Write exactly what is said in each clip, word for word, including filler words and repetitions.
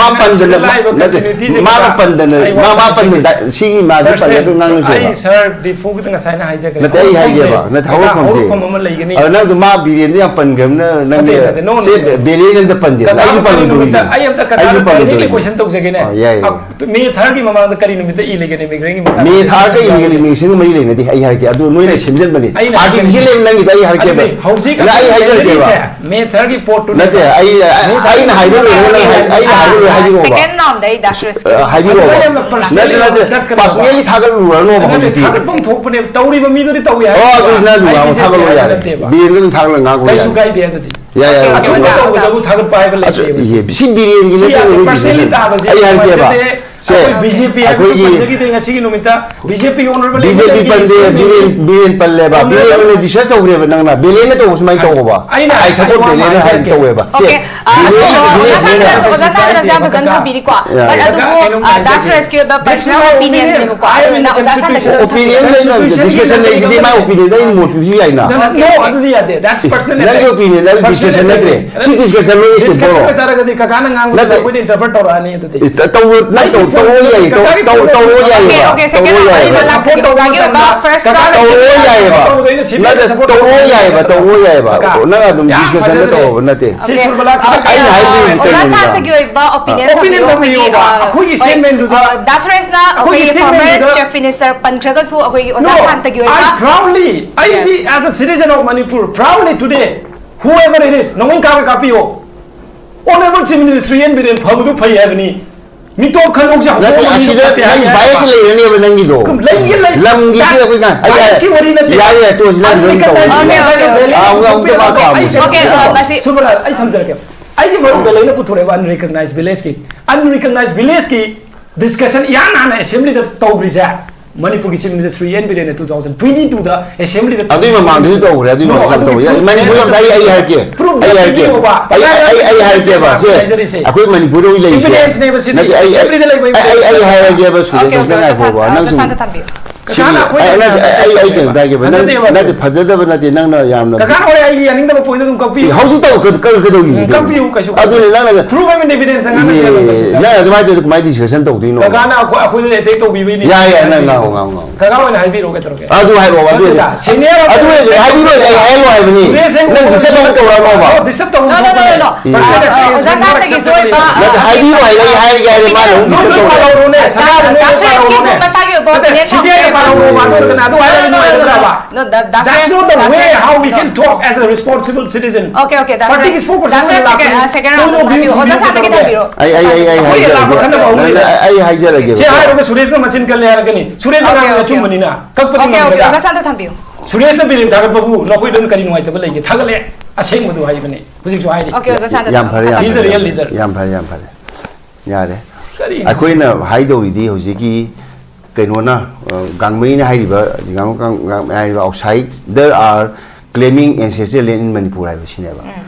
ꯃꯥ ꯄꯟꯗꯅ ꯂꯥꯛꯏꯕ ꯅꯠꯇꯦ, continuity ꯁꯦ ꯃꯥꯅ ꯀꯀꯥ, ꯄꯟꯗꯅ ꯑꯩ ꯃꯥ ꯋꯥ ꯃꯥ ꯈꯪꯖꯒꯦ꯫ ꯄꯟꯗꯅ ꯁꯤꯒꯤ ꯃꯥꯁꯦ ꯄꯜꯂꯒ ꯉꯥꯡꯅꯁꯦꯕ꯫ ꯑꯩ ꯁꯥꯔ ꯗꯤꯐꯨꯒꯤꯗ ꯉꯁꯥꯏꯅ ꯍꯥꯏꯖꯈ꯭ꯔꯦ꯫ ꯅꯠꯇꯦ, ꯑꯩ ꯍꯥꯏꯒꯦꯕ꯫ ꯍꯧꯔꯛꯐꯝꯁꯦ ꯅꯠꯇꯦ, ꯀꯀꯥ, ꯍꯧꯔꯛꯐꯝꯁꯦ꯫ ꯍꯧꯔꯛꯐꯝ ꯑꯃ ꯂꯩꯒꯅꯤ꯫ ꯑꯗꯣ ꯅꯪꯗꯣ ꯃꯥ ꯕꯤꯔꯦꯟꯗꯣ ꯌꯥꯝ ꯄꯟꯈ꯭ꯔꯕꯅꯤꯅ ꯅꯪꯗꯤ ꯅꯠꯇꯦ, ꯅꯠꯇꯦ, no, no, ꯁꯦ no. ꯕꯦꯂꯦꯟꯁ ꯑꯝꯇ ꯄꯟꯗꯦ꯫ ꯀꯀꯥ, ꯑꯩꯁꯨ ꯀꯔꯤ ꯄꯟꯗꯣꯏꯅꯤ꯫ ꯅꯨꯃꯤꯠꯇ ꯑꯩ ꯑꯝꯇ ꯀꯀꯥꯗ ꯑꯩꯁꯨ ꯄꯟꯗꯣꯏꯅꯤ꯫ Direct question ꯇꯧꯖꯒꯦꯅꯦ꯫ ꯑꯣ, ꯌꯥꯏ, ꯌꯥꯏ꯫ ꯑ, ꯃꯦ ꯊꯥꯔꯒꯤ ꯃꯃꯥꯡꯗ ꯀꯔꯤ ꯅꯨꯃꯤꯠꯇ ꯏ ꯂꯩꯒꯅꯤ ꯃꯤꯒ꯭ꯔꯦꯟꯒꯤ ꯃꯇꯥꯡꯗ? ꯃꯦ ꯊꯥꯔꯒ ꯏ ꯂꯩꯒꯅꯤ, ꯃꯤꯒ꯭ꯔꯦꯟꯒ ꯃꯔꯤ ꯂꯩꯅꯗꯦ꯫ ꯑꯩ ꯍꯥꯏꯔꯛꯀꯦ꯫ ꯑꯗꯨ ꯅꯣꯏꯅ ꯁꯦꯝꯖꯤꯟꯕꯅꯦ꯫ ꯑꯩꯅ ꯍꯥꯏꯖꯔꯤꯁꯦ꯫ Artificial ꯅꯪꯒꯤꯗꯣ ꯑꯩ ꯍꯥꯏꯔꯛꯀꯦꯕ꯫ ꯑꯗꯨꯗꯤ ꯍꯧꯖꯤꯛ ꯅꯪ ꯑꯩ ꯑꯩꯈꯣꯏ ꯍꯥꯏꯖꯔꯛꯀꯦꯕ꯫ ꯂꯩꯔꯤꯁꯦ ꯃꯦ ꯊꯥꯔꯒꯤ ꯄꯣꯠꯇꯨꯅꯦꯕ꯫ ꯅꯠꯇꯦ, ꯑꯩ, ꯃꯦ ꯊꯥꯔꯒꯤ ꯑꯩꯅ ꯍꯥꯏꯕ ꯂꯣꯏꯔꯒ ꯅꯪ ꯍꯥꯏ-, ꯑꯩꯅ ꯍꯥꯏꯕ ꯂꯣꯏꯔꯒ ꯍꯥꯏꯕꯤꯔꯛꯑꯣꯕ꯫ Second round ꯗ ꯑꯩ ꯗꯥ ꯁꯨꯔꯦꯁꯀꯤ ꯑꯗꯨꯃꯥꯏꯅ ꯑꯗꯨꯃꯥꯏꯅ ꯄꯔꯁꯅꯦꯜꯂꯤ ꯅꯠꯇꯦ, ꯅꯠꯇꯦ, ꯆꯠꯀꯅꯣꯕ꯫ ꯄꯔꯁꯅꯦꯜꯂꯤ ꯊꯥꯒꯠꯂꯨꯔꯅꯣꯕ ꯅꯠꯇꯦ, ꯍꯧꯖꯤꯛꯇꯤ꯫ ꯊꯥꯒꯠꯐꯝ ꯊꯣꯛꯄꯅꯦꯕ꯫ ꯇꯧꯔꯤꯕ ꯃꯤꯗꯨꯗꯤ ꯇꯧꯏ ꯍꯥꯏꯕ꯫ ꯑꯣ, ꯑꯗꯨ ꯅꯪ ꯑꯗꯨꯃꯥꯏꯅ ꯊꯥꯒꯠꯂꯣ ꯌꯥꯔꯦ꯫ ꯅꯠꯇꯦꯕ꯫ ꯕꯤꯔꯦꯟꯗ ꯑꯗꯨꯝ ꯊꯥꯒꯠꯂꯒ ꯉꯥꯡꯕ ꯀꯩꯁꯨ ꯌꯥꯔꯦ꯫ ꯀꯥꯏꯗꯦ ꯑꯗꯨꯗꯤ꯫ ꯌꯥꯏ, ꯌꯥꯏ, ꯑꯣꯀꯦ, ꯑꯆꯨꯝꯕ ꯑꯣꯖꯥ, ꯇꯧꯕꯗꯕꯨ ꯑꯣꯖꯥ꯫ ꯊꯥꯒꯠꯄ ꯍꯥꯏꯕ ꯑꯆꯨ-, ꯂꯩꯇꯦꯕ ꯁꯤ꯫ ꯏꯌꯦ, ꯁꯤ ꯕꯤꯔꯦꯟꯒꯤ ꯁꯤ ꯅꯠꯇꯦ, ꯌꯥꯗꯦ, ꯑꯩꯈꯣꯏꯒꯤ personally ꯕꯤꯖꯦꯄꯤ꯫ ꯇꯥꯕꯁꯦ ꯑꯩ ꯍꯥꯏꯔꯛꯀꯦꯕ꯫ ꯅꯨꯡꯉꯥꯏꯖꯗꯦ꯫ ꯁꯦ, ꯑꯩꯈꯣꯏ ꯕꯤꯖꯦꯄꯤ ꯍꯥꯏꯕꯁꯨ ꯑꯩꯈꯣꯏꯒꯤ ꯄꯟꯖꯈꯤꯗꯦ ꯉꯁꯤꯒꯤ ꯅꯨꯃꯤꯠꯇ꯫ ꯕꯤꯖꯦꯄꯤ honourable ꯕꯤꯖꯦꯄꯤ MLA ꯒꯤ ꯄꯟꯗꯦ, statement ꯕꯤꯔꯦꯟ, ꯕꯤꯔꯦꯟ ꯄꯜꯂꯦꯕ꯫ Honourable ꯕꯤꯔꯦꯟ ꯑꯣꯏꯅ discuss ꯇꯧꯈ꯭ꯔꯦꯕ ꯅꯪꯅ꯫ ꯕꯦꯂꯦꯟꯅ ꯇꯧꯕ ꯁꯨꯃꯥꯏꯅ ꯇꯧꯕ꯫ ꯑꯩꯅ I support ꯕꯦꯂꯦꯟꯅ ꯍꯥꯏ ꯍꯥꯏꯖꯔꯛꯀꯦ꯫ ꯇꯧꯋꯦꯕ꯫ ꯁꯦ, ꯑꯣꯀꯦ, ꯑ, ꯕꯦꯂꯦꯟ, ꯑꯗꯣ ꯕꯦꯂꯦꯟ ꯑꯣꯖꯥ ꯁꯨꯃꯥꯏꯅ ꯁꯥꯟꯇꯅꯁꯨ, ꯑꯣꯖꯥ ꯁꯥꯟꯇꯅꯁꯨ ꯌꯥꯝ ꯐꯖꯅ ꯊꯝꯕꯤꯔꯤꯀꯣ꯫ ꯌꯥ, ꯌꯥ꯫ But ꯑꯗꯨꯕꯨ, ꯀꯩꯅꯣꯝ ꯑ, ꯗꯥ ꯍꯥꯏꯖꯒꯦ꯫ ꯁꯨꯔꯦꯁꯀꯤ ꯑꯣꯏꯕ That's personal my opinion opinion. ꯑꯣꯏꯕꯀꯣ꯫ I am in ꯑꯗꯨꯅ the ꯑꯣꯖꯥ ꯁꯥꯟꯇꯅꯁꯨ constitution. Opinion ꯂꯩꯅꯕꯗꯤ, constitution ꯒꯤ discussion ꯂꯩꯁꯤꯗꯤ ꯃꯥꯏ opinion ꯗ ꯑꯩꯅ ꯃꯣꯠ ꯄꯤꯕꯁꯨ ꯌꯥꯏꯅ꯫ No, no, okay, okay. ꯑꯗꯨꯗꯤ ꯌꯥꯗꯦ꯫ That's personal ꯅꯪꯒꯤ attack. Opinion ꯗ discussion ꯅꯠꯇ꯭ꯔꯦ꯫ ꯁꯤ discussion ꯂꯣꯏ ꯏꯁꯇꯦꯞ ꯗꯤꯁꯀꯁꯟ ꯕꯣꯔꯣ꯫ ꯑꯣꯏꯇꯥꯔꯒꯗꯤ ꯀꯀꯥꯅ ꯉꯥꯡꯕꯗꯨꯗ ꯅꯠꯇꯦ꯫ ꯑꯩꯈꯣꯏꯅ interpret ꯇꯧꯔꯛꯑꯅꯤ ꯑꯗꯨꯗꯤ꯫ ꯏ, ꯇ-, ꯇꯧꯔꯣ, ꯅꯪ ꯑꯩꯒꯤ ꯇꯧ-, ꯇꯧꯔꯣ ꯄꯣꯠꯇꯨꯗꯤ ꯌꯥꯏꯌꯦ, ꯇꯧ-, ꯀꯀꯥꯒꯤ ꯇꯧ-, ꯄꯣꯠꯇꯨꯗꯤ ꯇꯧꯔꯣ ꯌꯥꯏꯌꯦꯕ꯫ Okay, okay, second ꯇꯧꯔꯣ round. ꯌꯥꯏꯌꯦꯕ꯫ ꯑꯩꯅ ꯁꯞꯄꯣꯔꯠ ꯇꯧꯕ ꯃꯇꯝꯗ ꯁꯤꯕꯥꯏꯗ ꯇꯧꯔꯣ ꯁꯞꯄꯣꯔꯠ ꯌꯥꯏꯌꯦꯕ꯫ ꯇꯧꯕꯗꯣ ꯑꯩꯅ ꯁꯤꯕꯥꯏꯗ ꯅꯠꯇꯦ, ꯁꯞꯄꯣꯔꯠ ꯇꯧꯔꯣ ꯇꯧꯕ ꯌꯥꯏꯌꯦꯕ, ꯅꯠꯇꯦꯕ꯫ ꯇꯧꯔꯣ ꯌꯥꯏꯌꯦꯕ꯫ ꯀꯀꯥ, ꯅꯪ ꯑꯗꯨꯝ ꯌꯥꯝ ꯗꯤꯁꯀꯁꯟꯗ ꯐꯖꯗ꯭ꯔꯦ꯫ ꯇꯧꯕ ꯅꯠꯇꯦ꯫ ꯁꯤ Okay. ꯁꯨꯔꯕꯂꯥ, ꯈꯤꯇꯪ ꯑꯣꯖꯥ ꯀꯩꯅꯣ ꯁꯥꯟꯇꯒꯤ ꯑꯣꯏꯕ opinion opinion ꯊꯝꯕꯤꯌꯣ꯫ ꯊꯝꯕꯤꯌꯣꯕ꯫ ꯑꯩꯈꯣꯏꯒꯤ, ꯑꯩꯈꯣꯏꯒꯤ ꯍꯣꯏ, statement ꯗꯨꯗ꯫ ꯑ, ꯗꯥ ꯁꯨꯔꯦꯁꯅ ꯑꯩꯈꯣꯏꯒꯤ ꯑꯩꯈꯣꯏꯒꯤ statement former ꯗꯨꯗ꯫ Chief Minister ꯄꯟꯈ꯭ꯔꯒꯁꯨ ꯑꯩꯈꯣꯏꯒꯤ ꯑꯣꯖꯥ No, ꯁꯥꯟꯇꯒꯤ ꯑꯣꯏꯕ I proudly, ꯑꯩꯗꯤ Yes. as a citizen of Manipur, proudly today, whoever it is, ꯅꯣꯡꯃꯩ ꯀꯥꯞꯄꯦ ꯀꯥꯞꯄꯤꯌꯣ꯫ Honorable Chief Minister Shri N Biren ꯐꯕꯗꯨ ꯐꯩ ꯍꯥꯏꯕꯅꯤ꯫ ꯃꯤꯇꯣꯞ ꯈꯟꯗꯣꯛꯁꯦ ꯅꯠꯇꯦ, ꯍꯧꯗꯣꯛꯑꯒ ꯃꯤꯗꯨ ꯑꯁꯤꯗ ꯐꯠꯇꯦ ꯅꯪ ꯍꯥꯏꯒꯦ bias ꯍꯥꯏꯕ꯫ ꯂꯩꯔꯅꯦꯕ ꯅꯪꯒꯤꯗꯣ꯫ ꯀꯝ-, ꯂꯩꯒꯦ ꯂꯩ-, ꯂꯝꯒꯤꯁꯨ that's ꯑꯩꯈꯣꯏ ꯉꯥꯡ-, ꯑꯩ bias ꯀꯤ ꯋꯥꯔꯤ ꯅꯠꯇꯦ꯫ ꯌꯥꯏ, ꯌꯥꯏ, ꯇꯣꯛꯑꯁꯤ, ꯅꯪ ꯑꯗꯨꯝ ꯇꯧ꯫ Unrecognized village ꯍꯥꯏꯅ ꯑꯥ, valley ꯑꯃꯨꯛ, ꯑꯃꯨꯛ ꯄꯨꯊꯣꯛꯄꯤꯔꯒ ꯃꯥ ꯊꯥꯕꯁꯦ꯫ ꯑꯩ Okay, uh, ꯃꯁꯤ ꯁꯨꯃꯟ, ꯑꯩ ꯊꯝꯖꯔꯛꯀꯦ꯫ ꯑꯩꯒꯤ ꯃꯔꯨꯞ ꯕꯦꯂꯩꯅ ꯄꯨꯊꯣꯔꯛꯑꯦꯕ unrecognized village ꯀꯤ꯫ Unrecognized village ꯀꯤ discussion ꯏꯍꯥꯟ ꯍꯥꯟꯅ assembly ꯗ ꯇꯧꯈ꯭ꯔꯤꯁꯦ ꯃꯅꯤꯄꯨꯔꯒꯤ Chief Minister ꯁ꯭ꯔꯤ ꯑꯦꯟ ꯕꯤꯔꯦꯟꯅ two thousand twenty two ꯗ assembly ꯗ ꯑꯗꯨꯏ ꯃꯃꯥꯡꯗꯁꯨ ꯇꯧꯈ꯭ꯔꯦ, ꯑꯗꯨꯏ No, ꯃꯃꯥꯡꯗꯁꯨ ꯑꯗꯨꯒꯤ ꯇꯧꯈ꯭ꯔꯦ꯫ proof ꯃꯅꯤꯄꯨꯔ ꯂꯩꯔꯦ꯫ ꯑꯝꯇ ꯑꯩ, ꯑꯩ ꯍꯥꯏꯔꯛꯀꯦ꯫ Proof ꯑꯩ ꯍꯥꯏꯔꯛꯀꯦ꯫ ꯄꯤꯕꯤꯌꯣꯕ꯫ ꯑꯩ, ꯑꯩ, ꯑꯩ ꯍꯥꯏꯔꯛꯀꯦꯕ꯫ ꯁꯦ, ꯍꯥꯏꯖꯔꯤꯁꯦ꯫ ꯑꯩꯈꯣꯏ ꯃꯅꯤꯄꯨꯔꯗ ꯂꯩꯔꯤꯁꯦ꯫ Evidence ꯅꯦꯕ ꯁꯤꯗꯤ꯫ ꯅꯠꯇꯦ, ꯑꯩ, Assembly ꯗ ꯂꯩꯕ ꯑꯩ, ꯑꯩ, ꯑꯩ evidence ꯅꯦꯕ꯫ ꯍꯥꯏꯔꯛꯀꯦꯕ, ꯁꯨꯔꯦꯁ, Okay, okay, ꯑꯝꯇ ꯑꯣꯖꯥ ꯉꯥꯏꯈꯣꯕ꯫ ꯁꯥꯟꯇ-, ꯅꯪ ꯑꯣꯖꯥ ꯁꯨꯝ ꯁꯥꯟꯇ ꯊꯝꯕꯤꯌꯨ꯫ ꯁꯤꯒꯤ ꯀꯀꯥꯅ ꯑꯩꯈꯣꯏꯗ ꯑꯩ ꯅꯠꯇꯦ, ꯑꯩ ꯑꯩ ꯀꯩꯅꯣ ꯇꯥꯒꯦꯕ, ꯅꯪ ꯐꯖꯗꯦꯕ꯫ ꯅꯠꯇꯦ, ꯐꯖꯗꯕ ꯅꯠꯇꯦ, ꯅꯪꯅ ꯌꯥꯝꯅ ꯀꯀꯥꯅ ꯍꯣꯔꯦꯟ ꯑꯩꯒꯤ ꯌꯥꯅꯤꯡꯗꯕ ꯄꯣꯏꯟꯗꯣ ꯑꯗꯨꯝ ꯀꯛꯄꯤꯌꯨ꯫ ꯍꯧꯖꯤꯛ ꯇꯧ ꯀ- ꯀ- ꯀꯩꯗꯧꯔꯤꯒꯦ? ꯎꯝ, ꯀꯛꯄꯤꯌꯨ, ꯀꯩꯁꯨ ꯀꯥꯏꯗꯦ꯫ ꯑꯗꯨꯅꯦ ꯅꯪꯅ Proof and evidence ꯉꯥꯡꯅꯁꯦ ꯑꯗꯨꯝ, ꯀꯩꯁꯨ ꯀꯥꯏꯗꯦ꯫ ꯅꯪ ꯑꯗꯨꯃꯥꯏꯅ ꯇꯧꯔꯗꯤ ꯀꯃꯥꯏꯅ decision ꯇꯧꯗꯣꯏꯅꯣ? ꯀꯀꯥꯅ ꯑꯩꯈꯣꯏ ꯑꯩꯈꯣꯏꯗ attack ꯇꯧꯕꯤꯕꯩꯅꯤ꯫ ꯌꯥꯏ, ꯌꯥꯏ, ꯅꯪ ꯉꯥꯡꯉꯣ, ꯉꯥꯡꯉꯣ, ꯉꯥꯡꯉꯣ꯫ ꯀꯀꯥ ꯑꯣꯏꯅ ꯍꯥꯏꯕꯤꯔꯣ, ꯀꯩꯗꯧꯔꯒꯦ? ꯑꯗꯨ ꯍꯥꯏꯔꯛꯑꯣ, ꯑꯗꯨ ꯅꯠꯇꯦꯗ, senior of ꯑꯗꯨ ꯑꯣꯏꯔꯗꯤ ꯍꯥꯏꯕꯤꯔꯣꯏꯗꯤ ꯑꯩ ꯍꯥꯏꯍꯜꯂꯣ ꯍꯥꯏꯕꯅꯤ꯫ ꯁꯨꯔꯦꯁ ꯍꯦꯡ ꯅꯪ disturb ꯑꯃꯨꯛ ꯇꯧꯔꯛꯑꯅꯣꯕ꯫ ꯑꯣ, disturb ꯇꯧꯕ No, no, no, no, ꯊꯣꯛꯄꯅꯦ꯫ No. Personal ꯑ, attack is ꯑꯣꯖꯥ not ꯁꯥꯟꯇꯒꯤꯁꯨ acceptable ꯑꯣꯏꯕ, in ꯅꯠꯇꯦ, ꯍꯥꯏꯕꯤꯔꯣ ꯍꯥꯏꯔꯒ ꯑꯩ ꯍꯥꯏꯔꯒꯦ ꯍꯥꯏꯔꯦ, ꯃꯥꯅ ꯑꯃꯨꯛ ꯅꯣꯏ disturb ꯂꯣꯏ ꯇꯧꯔꯛꯑꯅꯣ꯫ ꯄꯥꯜꯍꯧꯔꯣꯅꯦ, ꯁꯅꯥꯗ ꯅꯣꯏ ꯂꯣꯏ ꯗꯥꯁꯨ ꯑꯦꯁꯀꯤꯁꯨ ꯄꯥꯜꯍꯧꯔꯣꯅꯦ꯫ ꯃꯁꯥꯒꯤ ꯑꯣꯏꯕ ꯅꯠꯇꯦ, opinion ꯁꯤꯗꯤ ꯑꯩꯅ ꯄꯥꯜꯍꯧꯔꯣꯕ, ꯑꯗꯨ ꯑꯣꯏꯔꯒꯅ ꯑꯗꯨ ꯍꯥꯏꯔꯒ No, no, no, no, no, ꯅꯨꯡꯉꯥꯏꯒꯗ꯭ꯔꯕ? No, the-, ꯗꯥꯁꯨ That's not the S-, way ꯗꯥꯁꯨ how we S-, can talk no. As a responsible citizen꯫ Okay, okay, ꯗꯥꯁꯨ ꯄꯥꯔꯇꯤꯒꯤ ꯑꯦꯁ-, spokesperson ꯗꯥꯁꯨ ꯑꯦꯁ ꯂꯥꯛꯄ ꯁꯦꯀꯦꯟ-, ꯑ, ꯃꯇꯝꯗ second round ꯅꯣꯏꯅ ꯑꯃꯨꯛ ꯊꯝꯕꯤꯌꯨ꯫ ꯑꯣꯖꯥ ꯁꯥꯟꯇꯒꯤ ꯀꯩꯗꯧꯔꯒꯦ? ꯊꯝꯕꯤꯔꯣ꯫ ꯑꯩ, ꯑꯩ, ꯑꯩ ꯑꯩꯈꯣꯏꯒꯤ ꯍꯥꯏꯖꯔꯒꯦ꯫ ꯂꯥꯛꯄ ꯈꯟꯅꯕ ꯍꯧꯔꯤꯕ꯫ ꯅꯪ, ꯑꯩ ꯍꯥꯏꯖꯔꯒꯦꯕꯀꯣ꯫ ꯁꯤ ꯍꯥꯏꯔꯨꯔꯒ ꯁꯨꯔꯦꯁꯅ ꯃꯆꯤꯟ ꯀꯜꯂꯦ ꯍꯥꯏꯔꯛꯀꯅꯤ꯫ ꯁꯨꯔꯦꯁꯅ Okay, ꯉꯥꯡꯕꯗ okay. ꯑꯆꯨꯝꯕꯅꯤꯅ ꯀꯛꯄꯗꯤ Okay, okay. ꯉꯝꯒꯗ꯭ꯔꯥ? ꯑꯣꯖꯥ ꯁꯥꯟꯇ ꯊꯝꯕꯤꯌꯨ꯫ ꯁꯨꯔꯦꯁꯅ ꯕꯤꯔꯦꯟ ꯊꯥꯒꯠꯄꯕꯨ ꯅꯈꯣꯏꯗꯨꯅ ꯀꯔꯤ ꯅꯨꯡꯉꯥꯏꯇꯕ ꯂꯩꯒꯦ? ꯊꯥꯒꯠꯂꯦ꯫ ꯑꯁꯦꯡꯕꯗꯨ ꯍꯥꯏꯕꯅꯦ꯫ ꯍꯧꯖꯤꯛꯁꯨ ꯍꯥꯏꯔꯤ꯫ Okay, ꯑꯣꯖꯥ ꯁꯥꯟꯇ ꯌꯥꯝ ꯊꯝꯕꯤꯌꯨ꯫ ꯐꯔꯦ, ꯌꯥꯝ He's the ꯐꯔꯦ, real ꯌꯥꯝ ꯐꯔꯦ, leader꯫ ꯌꯥꯝ ꯐꯔꯦ, ꯌꯥꯝ ꯐꯔꯦ꯫ ꯌꯥꯔꯦ꯫ ꯀꯔꯤꯅꯣ? ꯑꯩꯈꯣꯏꯅ ꯍꯥꯏꯗꯧꯔꯤꯗꯤ ꯍꯧꯖꯤꯛꯀꯤ ꯀꯩꯅꯣꯅ, ꯑ, ꯒꯥꯡꯃꯩꯅ ꯍꯥꯏꯔꯤꯕ, ꯒꯥꯡ-, ꯒꯥꯡ-, ꯒꯥꯡ-, ꯍꯥꯏꯔꯤꯕ outside, there are claiming ancestral land in Manipur ꯍꯥꯏꯕꯁꯤꯅꯦꯕ꯫ ꯎꯝ꯫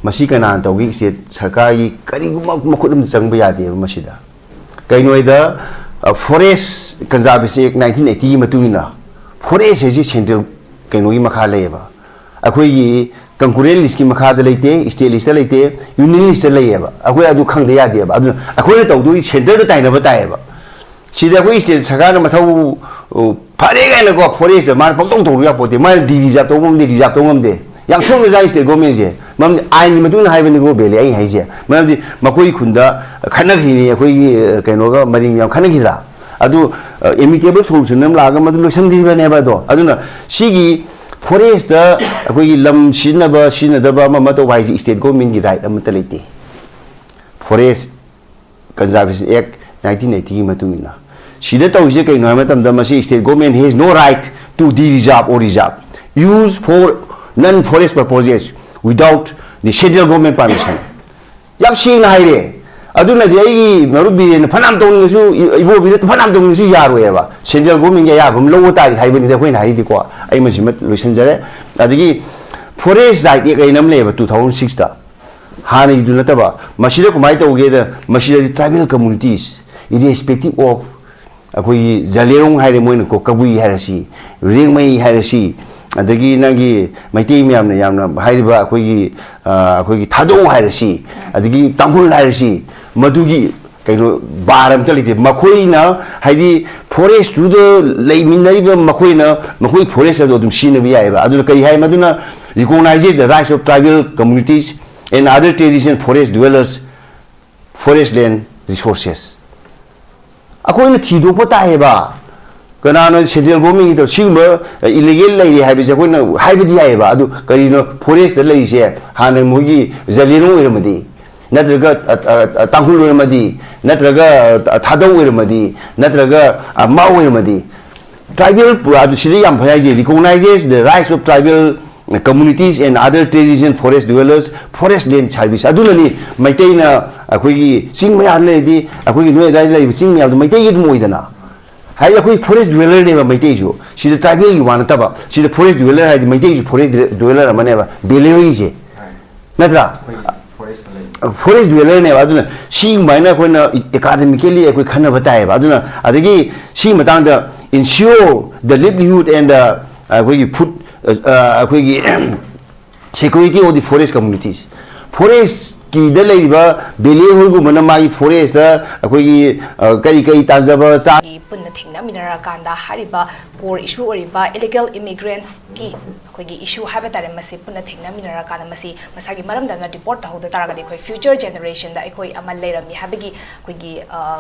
ꯃꯁꯤ ꯀꯅꯥꯅ ꯇꯧꯒꯦ? State ꯁꯔꯀꯥꯔꯒꯤ ꯀꯔꯤꯒꯨꯝꯕ ꯃꯈꯨꯠ ꯑꯃꯗ ꯆꯪꯕ ꯌꯥꯗꯦꯕ ꯃꯁꯤꯗ꯫ ꯀꯩꯅꯣꯗ, ꯑ, Forest Conservation Act nineteen eighty ꯒꯤ ꯃꯇꯨꯡ ꯏꯟꯅ forest ꯍꯥꯏꯁꯤ central ꯀꯩꯅꯣꯒꯤ ꯃꯈꯥ ꯂꯩꯌꯦꯕ꯫ ꯑꯩꯈꯣꯏꯒꯤ concurrent list ꯀꯤ ꯃꯈꯥꯗ ꯂꯩꯇꯦ, state list ꯇ ꯂꯩꯇꯦ, union list ꯇ ꯂꯩꯌꯦꯕ꯫ ꯑꯩꯈꯣꯏ ꯑꯗꯨ ꯈꯪꯗ ꯌꯥꯗꯦꯕ꯫ ꯑꯗꯨꯅ ꯑꯩꯈꯣꯏꯅ ꯇꯧꯗꯣꯏ centre ꯗ ꯇꯥꯏꯅꯕ ꯇꯥꯏꯌꯦꯕ꯫ ꯁꯤꯗ ꯑꯩꯈꯣꯏ state ꯁꯔꯀꯥꯔꯅ ꯃꯊꯧ, ꯎ, ꯐꯔꯦ ꯀꯥꯏꯅꯀꯣ, forest ꯇ ꯃꯥꯅ ꯄꯪꯇꯧ ꯇꯧꯔꯨ ꯌꯥꯄꯣꯠꯇꯦ꯫ ꯃꯥꯅ deed reserve ꯇꯧꯕ ꯉꯝꯗꯦ, reserve ꯇꯧꯕ ꯉꯝꯗꯦ꯫ ꯌꯥꯝ ꯁꯣꯏꯕꯖꯥꯠꯅꯤ state government ꯁꯦ꯫ ꯃꯔꯝꯗꯤ ꯑꯥꯏꯟꯒꯤ ꯃꯇꯨꯡ ꯏꯟꯅ ꯍꯥꯏꯕꯅꯤꯀꯣ, ꯕꯦꯂꯦ, ꯑꯩ ꯍꯥꯏꯁꯦ꯫ ꯃꯔꯝꯗꯤ ꯃꯈꯣꯏ ꯈꯨꯟꯗ ꯈꯠꯅꯈ꯭ꯔꯤꯅꯤ, ꯑꯩꯈꯣꯏꯒꯤ, ꯑ, ꯀꯩꯅꯣꯒ ꯃꯔꯤꯡ ꯌꯥꯝ ꯈꯠꯅꯈꯤꯗ꯭ꯔꯥ? ꯑꯗꯨ, ꯑ, amicable solution ꯑꯃ ꯂꯥꯛꯑꯒ ꯃꯗꯨ ꯂꯣꯏꯁꯤꯟꯈꯤꯕꯅꯦꯕ꯫ ꯑꯗꯣ ꯑꯗꯨꯅ ꯁꯤꯒꯤ forest ꯇ ꯑꯩꯈꯣꯏꯒꯤ ꯂꯝ ꯁꯤꯖꯤꯟꯅꯕ, ꯁꯤꯖꯤꯟꯅꯗꯕ, ꯑꯃ ꯑꯃ ꯇꯧꯕ ꯍꯥꯏꯁꯦ state government ꯀꯤ right ꯑꯃꯠꯇ ꯂꯩꯇꯦ꯫ Forest Conservation Act nineteen eighty ꯒꯤ ꯃꯇꯨꯡ ꯏꯟꯅ꯫ ꯁꯤꯗ ꯇꯧꯔꯤꯁꯦ ꯀꯩꯅꯣ ꯍꯥꯏꯕ ꯃꯇꯝꯗ, ꯃꯁꯤ state government has no right to de-reserve or reserve use for non-forest purposes without the central government permission꯫ ꯌꯥꯝ ꯁꯦꯡꯅ ꯍꯥꯏꯔꯦ꯫ ꯑꯗꯨꯅꯗꯤ ꯑꯩꯒꯤ ꯃꯔꯨꯞ ꯕꯤꯔꯦꯟꯅ ꯐꯅꯌꯥꯝ ꯇꯧꯅꯤꯡꯉꯁꯨ, ꯏ-, ꯏꯕꯣ ꯕꯤꯔꯦꯟꯅ ꯐꯅꯌꯥꯝ ꯇꯧꯅꯤꯡꯉꯁꯨ ꯌꯥꯔꯣꯏꯑꯕ꯫ Central government ꯀꯤ ꯑꯌꯥꯕ ꯑꯃ ꯂꯧꯕ ꯇꯥꯔꯦ ꯍꯥꯏꯕꯅꯤꯗ ꯑꯩꯈꯣꯏꯅ ꯍꯥꯏꯔꯤꯗꯤꯀꯣ꯫ ꯑꯩ ꯃꯁꯤꯃ ꯂꯣꯏꯁꯤꯟꯖꯔꯦ꯫ ꯑꯗꯒꯤ Forest Right Act ꯍꯥꯏꯅ ꯑꯃ ꯂꯩꯌꯦꯕ two thousand six ꯇ꯫ ꯍꯥꯟꯅꯒꯤꯗꯨ ꯅꯠꯇꯕ꯫ ꯃꯁꯤꯗ ꯀꯃꯥꯏꯅ ꯇꯧꯒꯦꯗ, ꯃꯁꯤꯗꯗꯤ tribal communities, irrespective of ꯑꯩꯈꯣꯏꯒꯤ ꯖꯂꯦꯔꯣꯡ ꯍꯥꯏꯔꯦ, ꯃꯣꯏꯅꯀꯣ ꯀꯕꯨꯏ ꯍꯥꯏꯔꯁꯤ, ꯔꯦꯡꯃꯩ ꯍꯥꯏꯔꯁꯤ, ꯑꯗꯒꯤ ꯅꯪꯒꯤ ꯃꯩꯇꯩ ꯃꯌꯥꯝꯅ ꯌꯥꯝꯅ ꯍꯥꯏꯔꯤꯕ ꯑꯩꯈꯣꯏꯒꯤ, ꯑ, ꯑꯩꯈꯣꯏꯒꯤ ꯊꯥꯗꯧ ꯍꯥꯏꯔꯁꯤ, ꯑꯗꯒꯤ ꯇꯥꯡꯈꯨꯜ ꯍꯥꯏꯔꯁꯤ, ꯃꯗꯨꯒꯤ ꯀꯩꯅꯣ ꯕꯥꯔ ꯑꯝꯇ ꯂꯩꯇꯦ꯫ ꯃꯈꯣꯏꯅ ꯍꯥꯏꯗꯤ ꯐꯣꯔꯦꯁꯇꯨꯗ ꯂꯩꯃꯤꯟꯅꯔꯤꯕ ꯃꯈꯣꯏꯅ ꯃꯈꯣꯏ ꯐꯣꯔꯦꯁ ꯑꯗꯣ ꯑꯗꯨꯝ ꯁꯤꯖꯤꯟꯅꯕ ꯌꯥꯏꯑꯕ꯫ ꯑꯗꯨꯅ ꯀꯔꯤ ꯍꯥꯏ? ꯃꯗꯨꯅ recognize the rights of tribal communities and other traditional forest dwellers, forest land resources꯫ ꯑꯩꯈꯣꯏꯅ ꯊꯤꯗꯣꯛꯄ ꯇꯥꯏꯌꯦꯕ꯫ ꯀꯅꯥꯅꯣ central governmentꯀꯤ ꯇꯧ-, ꯁꯤꯒꯨꯝꯕ illegal ꯂꯩꯔꯤ ꯍꯥꯏꯕꯁꯦ ꯑꯩꯈꯣꯏꯅ ꯍꯥꯏꯕꯗꯤ ꯌꯥꯏꯌꯦꯕ꯫ ꯑꯗꯨ ꯀꯔꯤꯅꯣ forestꯇ ꯂꯩꯔꯤꯁꯦ? ꯍꯥꯟꯅ ꯃꯣꯏꯒꯤ ꯖꯂꯦꯔꯣꯡ ꯑꯣꯏꯔꯝꯃꯗꯤ, ꯅꯠꯇ꯭ꯔꯒ, ꯑ, ꯑ, ꯑ, ꯇꯥꯡꯈꯨꯜ ꯑꯣꯏꯔꯝꯃꯗꯤ, ꯅꯠꯇ꯭ꯔꯒ, ꯑ, ꯊꯥꯗꯧ ꯑꯣꯏꯔꯝꯃꯗꯤ, ꯅꯠꯇ꯭ꯔꯒ, ꯑ, ꯃꯥꯎ ꯑꯣꯏꯔꯝꯃꯗꯤ, tribal ꯄꯨꯔꯥ ꯑꯗꯨ ꯁꯤꯗ ꯌꯥꯝ ꯐꯩ ꯍꯥꯏꯁꯦ, recognizes the rights of tribal communities and other traditional forest dwellers, forest land service꯫ ꯑꯗꯨꯅꯅꯤ ꯃꯩꯇꯩꯅ ꯑꯩꯈꯣꯏꯒꯤ ꯆꯤꯡ ꯃꯌꯥꯗ ꯂꯩꯔꯗꯤ, ꯑꯩꯈꯣꯏꯒꯤ ꯅꯣꯏ ꯑꯗꯨꯋꯥꯏꯗ ꯂꯩꯔꯤꯕ ꯆꯤꯡ ꯃꯌꯥꯝꯗꯣ ꯃꯩꯇꯩꯒꯤ ꯑꯗꯨꯝ ꯑꯣꯏꯗꯅ꯫ ꯍꯥꯏꯗꯤ ꯑꯩꯈꯣꯏ forest dwellerꯅꯦꯕ ꯃꯩꯇꯩꯁꯨ꯫ ꯁꯤꯗ tribalꯒꯤ ꯋꯥ ꯅꯠꯇꯕ, ꯁꯤꯗ forest dweller ꯍꯥꯏꯗꯤ ꯃꯩꯇꯩꯁꯨ forest dweller ꯑꯃꯅꯦꯕ, ꯕꯦꯂꯦꯍꯣꯏꯁꯦ꯫ ꯅꯠꯇ꯭ꯔꯥ? ꯑꯩꯈꯣꯏ forestꯇ ꯂꯩ꯫ Forest dwellerꯅꯦꯕ꯫ ꯑꯗꯨꯅ ꯁꯤꯒꯨꯃꯥꯏꯅ ꯑꯩꯈꯣꯏꯅ academically ꯑꯩꯈꯣꯏ ꯈꯟꯅꯕ ꯇꯥꯏꯌꯦꯕ꯫ ꯑꯗꯨꯅ ꯑꯗꯒꯤ ꯁꯤꯒꯤ ꯃꯇꯥꯡꯗ ensure the livelihood and the, ꯑꯩꯈꯣꯏꯒꯤ food, ꯑ, ꯑꯩꯈꯣꯏꯒꯤ security of the forest communities꯫ Forestꯀꯤꯗ ꯂꯩꯔꯤꯕ ꯕꯦꯂꯦꯍꯣꯏꯒꯨꯝꯕꯅ ꯃꯥꯒꯤ forestꯇ ꯑꯩꯈꯣꯏꯒꯤ, ꯑ, ꯀꯔꯤ ꯀꯔꯤ ꯇꯥꯟꯖꯕ ꯆꯥ- ꯒꯤ ꯄꯨꯟꯅ ꯊꯦꯡꯅꯃꯤꯟꯅꯔꯀꯥꯟꯗ ꯍꯥꯏꯔꯤꯕ core issue ꯑꯣꯏꯔꯤꯕ illegal immigrants ꯀꯤ ꯑꯩꯈꯣꯏꯒꯤ issue ꯍꯥꯏꯕ ꯇꯥꯔꯦ, ꯃꯁꯤ ꯄꯨꯟꯅ ꯊꯦꯡꯅꯃꯤꯟꯅꯔꯀꯥꯟꯗ ꯃꯁꯤ ꯃꯁꯥꯒꯤ ꯃꯔꯝꯗ ꯑꯃ deport ꯇꯧꯍꯧꯗ ꯇꯥꯔꯒꯗꯤ ꯑꯩꯈꯣꯏ future generationꯗ ꯑꯩꯈꯣꯏ ꯑꯃ ꯂꯩꯔꯝꯃꯤ ꯍꯥꯏꯕꯒꯤ ꯑꯩꯈꯣꯏꯒꯤ, ꯑ,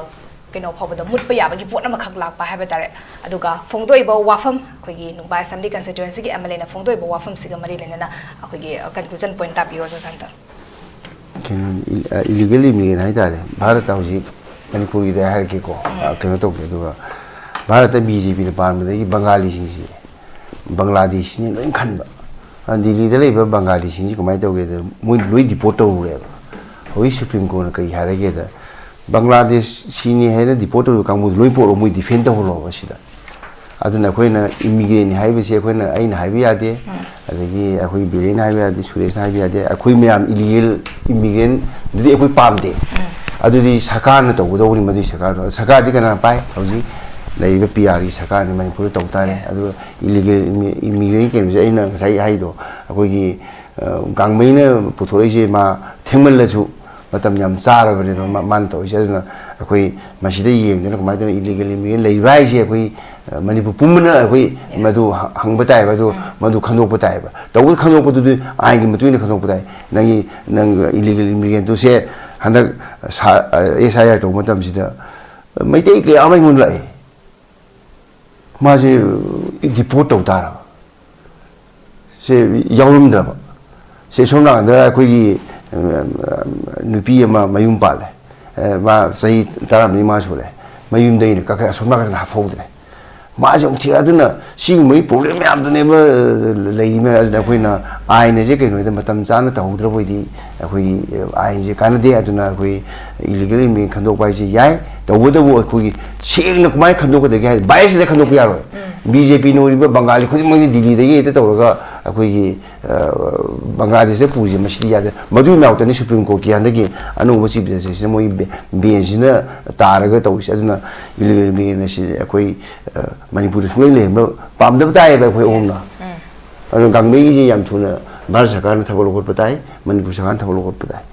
ꯀꯩꯅꯣ ꯐꯥꯎꯕꯗ ꯃꯨꯠꯄ ꯌꯥꯕꯒꯤ ꯄꯣꯠ ꯑꯃꯈꯛ ꯂꯥꯛꯄ ꯍꯥꯏꯕ ꯇꯥꯔꯦ꯫ ꯑꯗꯨꯒ ꯐꯣꯡꯗꯣꯛꯏꯕ ꯋꯥꯐꯝ, ꯑꯩꯈꯣꯏꯒꯤ ꯅꯨꯡꯕꯥ Assembly constituencyꯒꯤ MLAꯅ ꯐꯣꯡꯗꯣꯛꯏꯕ ꯋꯥꯐꯝꯁꯤꯒ ꯃꯔꯤ ꯂꯩꯅꯅ ꯑꯩꯈꯣꯏꯒꯤ, ꯑ, conclusion point ꯇꯥꯕꯤꯌꯣ, ꯖꯁꯟꯇ꯫ ꯀꯩꯅꯣ, ꯏꯜ-, ꯑ, illegal immigrant ꯍꯥꯏꯇꯥꯔꯦ꯫ ꯚꯥꯔꯠꯇ ꯍꯧꯖꯤꯛ ꯃꯅꯤꯄꯨꯔꯒꯤꯗ ꯍꯥꯏꯔꯛꯀꯦꯀꯣ꯫ ꯑ, ꯀꯩꯅꯣ ꯇꯧꯒꯦ, ꯑꯗꯨꯒ ꯚꯥꯔꯠꯇ BJPꯅ ꯄꯥꯟꯕꯗꯒꯤ ꯕꯪꯒꯥꯂꯤꯁꯤꯡꯁꯦ ꯕꯪꯒ꯭ꯂꯥꯗꯦꯁꯤꯅ ꯂꯣꯏ ꯈꯟꯕ꯫ ꯑ, ꯗꯤꯜꯂꯤꯗ ꯂꯩꯕ ꯕꯪꯒꯥꯂꯤꯁꯤꯡꯁꯤ ꯀꯃꯥꯏꯅ ꯇꯧꯒꯦꯗ, ꯃꯣꯏ ꯂꯣꯏ deport ꯇꯧꯔꯨꯔꯦꯕ꯫ ꯍꯧꯖꯤꯛ Supreme Courtꯅ ꯀꯔꯤ ꯍꯥꯏꯔꯒꯦꯗ, ꯕꯪꯒ꯭ꯂꯥꯗꯦꯁꯤꯅꯤ ꯍꯥꯏꯅ deport ꯇꯧꯔꯤꯕ ꯀꯥꯡꯕꯨꯗꯨ ꯂꯣꯏ ꯄꯣꯔꯛꯑꯣ, ꯃꯣꯏ defend ꯇꯧꯍꯜꯂꯣꯕ ꯁꯤꯗ꯫ ꯑꯗꯨꯅ ꯑꯩꯈꯣꯏꯅ immigrantꯅꯤ ꯍꯥꯏꯕꯁꯦ ꯑꯩꯈꯣꯏꯅ, ꯑꯩꯅ ꯍꯥꯏꯕ ꯌꯥꯗꯦ, ꯑꯗꯒꯤ ꯑꯩꯈꯣꯏ ꯕꯤꯔꯦꯟꯅ ꯍꯥꯏꯕ ꯌꯥꯗꯦ, ꯁꯨꯔꯦꯁꯅ ꯍꯥꯏꯕ ꯌꯥꯗꯦ, ꯑꯩꯈꯣꯏ ꯃꯌꯥꯝ illegal immigrantꯗꯨꯗꯤ ꯑꯩꯈꯣꯏ ꯄꯥꯝꯗꯦ꯫ ꯑꯗꯨꯗꯤ ꯁꯔꯀꯥꯔꯅ ꯇꯧꯒꯗꯧꯕꯅꯤ꯫ ꯃꯗꯨꯒꯤ ꯁꯔꯀꯥꯔꯗꯣ, ꯁꯔꯀꯥꯔꯗꯤ ꯀꯅꯥꯅ ꯄꯥꯏ ꯍꯧꯖꯤꯛ? ꯂꯩꯔꯤꯕ ꯄꯤ ꯑꯥꯔꯒꯤ ꯁꯔꯀꯥꯔꯅꯤ ꯃꯅꯤꯄꯨꯔꯗ ꯇꯧ ꯇꯥꯔꯦ꯫ ꯑꯗꯨꯒ ꯏꯂꯤꯒꯦꯜ ꯏꯃꯤꯒ꯭ꯔꯦꯟ ꯀꯩꯅꯣꯁꯦ ꯑꯩꯅ ꯉꯁꯥꯏ ꯍꯥꯏꯗꯣ ꯑꯩꯈꯣꯏꯒꯤ ꯒꯥꯡꯃꯩꯅ ꯄꯨꯊꯣꯔꯛꯏꯁꯦ ꯃꯥ ꯊꯦꯡꯃꯜꯂꯁꯨ ꯃꯇꯝ ꯌꯥꯝ ꯆꯥꯔꯕꯅꯦꯕ ꯃꯥꯅ ꯇꯧꯔꯤꯁꯦ꯫ ꯑꯗꯨꯅ ꯑꯩꯈꯣꯏ ꯃꯁꯤꯗ ꯌꯦꯡꯗꯅ ꯀꯃꯥꯏꯅ ꯇꯧꯅ ꯏꯂꯤꯒꯦꯜ ꯏꯃꯤꯒ꯭ꯔꯦꯟ ꯂꯩꯕ꯭ꯔꯥ ꯍꯥꯏꯁꯦ ꯑꯩꯈꯣꯏ ꯃꯅꯤꯄꯨꯔ ꯄꯨꯝꯕꯅ ꯑꯩꯈꯣꯏ ꯃꯗꯨ ꯍꯪꯕ ꯇꯥꯏꯕ, ꯑꯗꯨ ꯃꯗꯨ ꯈꯪꯗꯣꯛꯄ ꯇꯥꯏꯕ꯫ ꯇꯧꯕ ꯈꯪꯗꯣꯛꯄꯗꯨꯗꯤ ꯑꯥꯏꯟꯒꯤ ꯃꯇꯨꯡ ꯏꯟꯅ ꯈꯪꯗꯣꯛꯄ ꯇꯥꯏ꯫ ꯅꯪꯒꯤ ꯅꯪ ꯏꯂꯤꯒꯦꯜ ꯏꯃꯤꯒ꯭ꯔꯦꯟꯗꯨꯁꯦ ꯍꯟꯗꯛ ꯑꯦꯁ ꯑꯥꯏ ꯑꯥꯔ ꯇꯧꯕ ꯃꯇꯝꯁꯤꯗ ꯃꯩꯇꯩ ꯀꯌꯥ ꯑꯃ ꯑꯩꯉꯣꯟꯗ ꯂꯥꯛꯑꯦ꯫ ꯃꯥꯁꯦ ꯗꯤꯄꯣꯔꯠ ꯇꯧ ꯇꯥꯔꯕ ꯁꯦ ꯌꯥꯎꯔꯝꯗ꯭ꯔꯕ ꯁꯦ ꯁꯣꯝ ꯅꯥꯀꯟꯗ ꯑꯩꯈꯣꯏꯒꯤ ꯅꯨꯄꯤ ꯑꯃ ꯃꯌꯨꯝ ꯄꯥꯜꯂꯦ꯫ ꯃꯥ ꯆꯍꯤ ꯇꯔꯥꯃꯔꯤ ꯃꯉꯥ ꯁꯨꯔꯦ꯫ ꯃꯌꯨꯝꯗꯒꯤꯅ ꯀꯛꯈ꯭ꯔꯦ, ꯑꯁꯣꯝ ꯅꯥꯀꯟꯗ ꯍꯥꯞꯍꯧꯗ꯭ꯔꯦ꯫ ꯃꯥꯁꯦ ꯑꯃꯨꯛ ꯊꯤꯔꯛꯑꯦ꯫ ꯑꯗꯨꯅ ꯁꯤꯒꯨꯝꯕꯒꯤ ꯄ꯭ꯔꯣꯕ꯭ꯂꯦꯝ ꯃꯌꯥꯝꯗꯨꯅꯦꯕ ꯂꯩꯔꯤ ꯃꯌꯥꯝ꯫ ꯑꯗꯨꯅ ꯑꯩꯈꯣꯏꯅ ꯑꯥꯏꯟ ꯑꯁꯦ ꯀꯩꯅꯣꯗ ꯃꯇꯝ ꯆꯥꯅ ꯇꯧꯍꯧꯗ꯭ꯔꯕ ꯑꯣꯏꯗꯤ ꯑꯩꯈꯣꯏꯒꯤ ꯑꯥꯏꯟꯁꯦ ꯀꯥꯟꯅꯗꯦ꯫ ꯑꯗꯨꯅ ꯑꯩꯈꯣꯏ ꯏꯂꯤꯒꯦꯜ ꯏꯃꯤꯒ꯭ꯔꯦꯟ ꯈꯟꯗꯣꯛꯄ ꯍꯥꯏꯁꯦ ꯌꯥꯏ, ꯇꯧꯕꯇꯕꯨ ꯑꯩꯈꯣꯏꯒꯤ ꯁꯦꯡꯅ ꯀꯃꯥꯏꯅ ꯈꯟꯗꯣꯛꯀꯗꯒꯦ ꯍꯥꯏꯗꯤ ꯕꯥꯏꯁꯁꯤꯗ ꯈꯟꯗꯣꯛꯄ ꯌꯥꯔꯣꯏ꯫ ꯕꯤ ꯖꯦ ꯄꯤꯅ ꯑꯣꯏꯔꯤꯕ ꯕꯪꯒꯥꯂꯤ ꯈꯨꯗꯤꯡꯃꯛꯁꯦ ꯗꯤꯜꯂꯤꯗꯒꯤ ꯍꯦꯛꯇ ꯇꯧꯔꯒ ꯑꯩꯈꯣꯏꯒꯤ ꯕꯪꯒ꯭ꯂꯥꯗꯦꯁꯇ ꯄꯨꯔꯤꯁꯦ ꯃꯁꯤꯗꯤ ꯌꯥꯗꯦ꯫ ꯃꯗꯨꯒꯤ ꯃꯥꯌꯣꯛꯇꯅꯤ ꯁꯨꯄ꯭ꯔꯤꯝ ꯀꯣꯔꯠꯀꯤ ꯍꯟꯗꯛꯀꯤ ꯑꯅꯧꯕ ꯆꯤꯐ ꯖꯁꯇꯤꯁꯁꯤꯅ ꯃꯣꯏꯒꯤ ꯕꯦꯟꯁꯁꯤꯅ ꯇꯥꯔꯒ ꯇꯧꯔꯤꯁꯦ꯫ ꯑꯗꯨꯅ ꯏꯂꯤꯒꯦꯜ ꯏꯃꯤꯒ꯭ꯔꯦꯟ ꯑꯁꯤ ꯑꯩꯈꯣꯏ ꯃꯅꯤꯄꯨꯔꯗ ꯁꯨꯡꯂꯩ ꯂꯩꯍꯟꯕ ꯄꯥꯝꯗꯕ ꯇꯥꯏꯌꯦꯕ ꯑꯩꯈꯣꯏ ꯑꯍꯨꯝꯅ꯫ ꯑꯗꯨꯅ ꯒꯥꯡꯃꯩꯒꯤꯁꯦ ꯌꯥꯝ ꯊꯨꯅ ꯚꯥꯔꯠ ꯁꯔꯀꯥꯔꯅ ꯊꯕꯛ ꯂꯧꯈꯠꯄ ꯇꯥꯏ, ꯃꯅꯤꯄꯨꯔ ꯁꯔꯀꯥꯔꯅ ꯊꯕꯛ ꯂꯧꯈꯠꯄ ꯇꯥꯏ꯫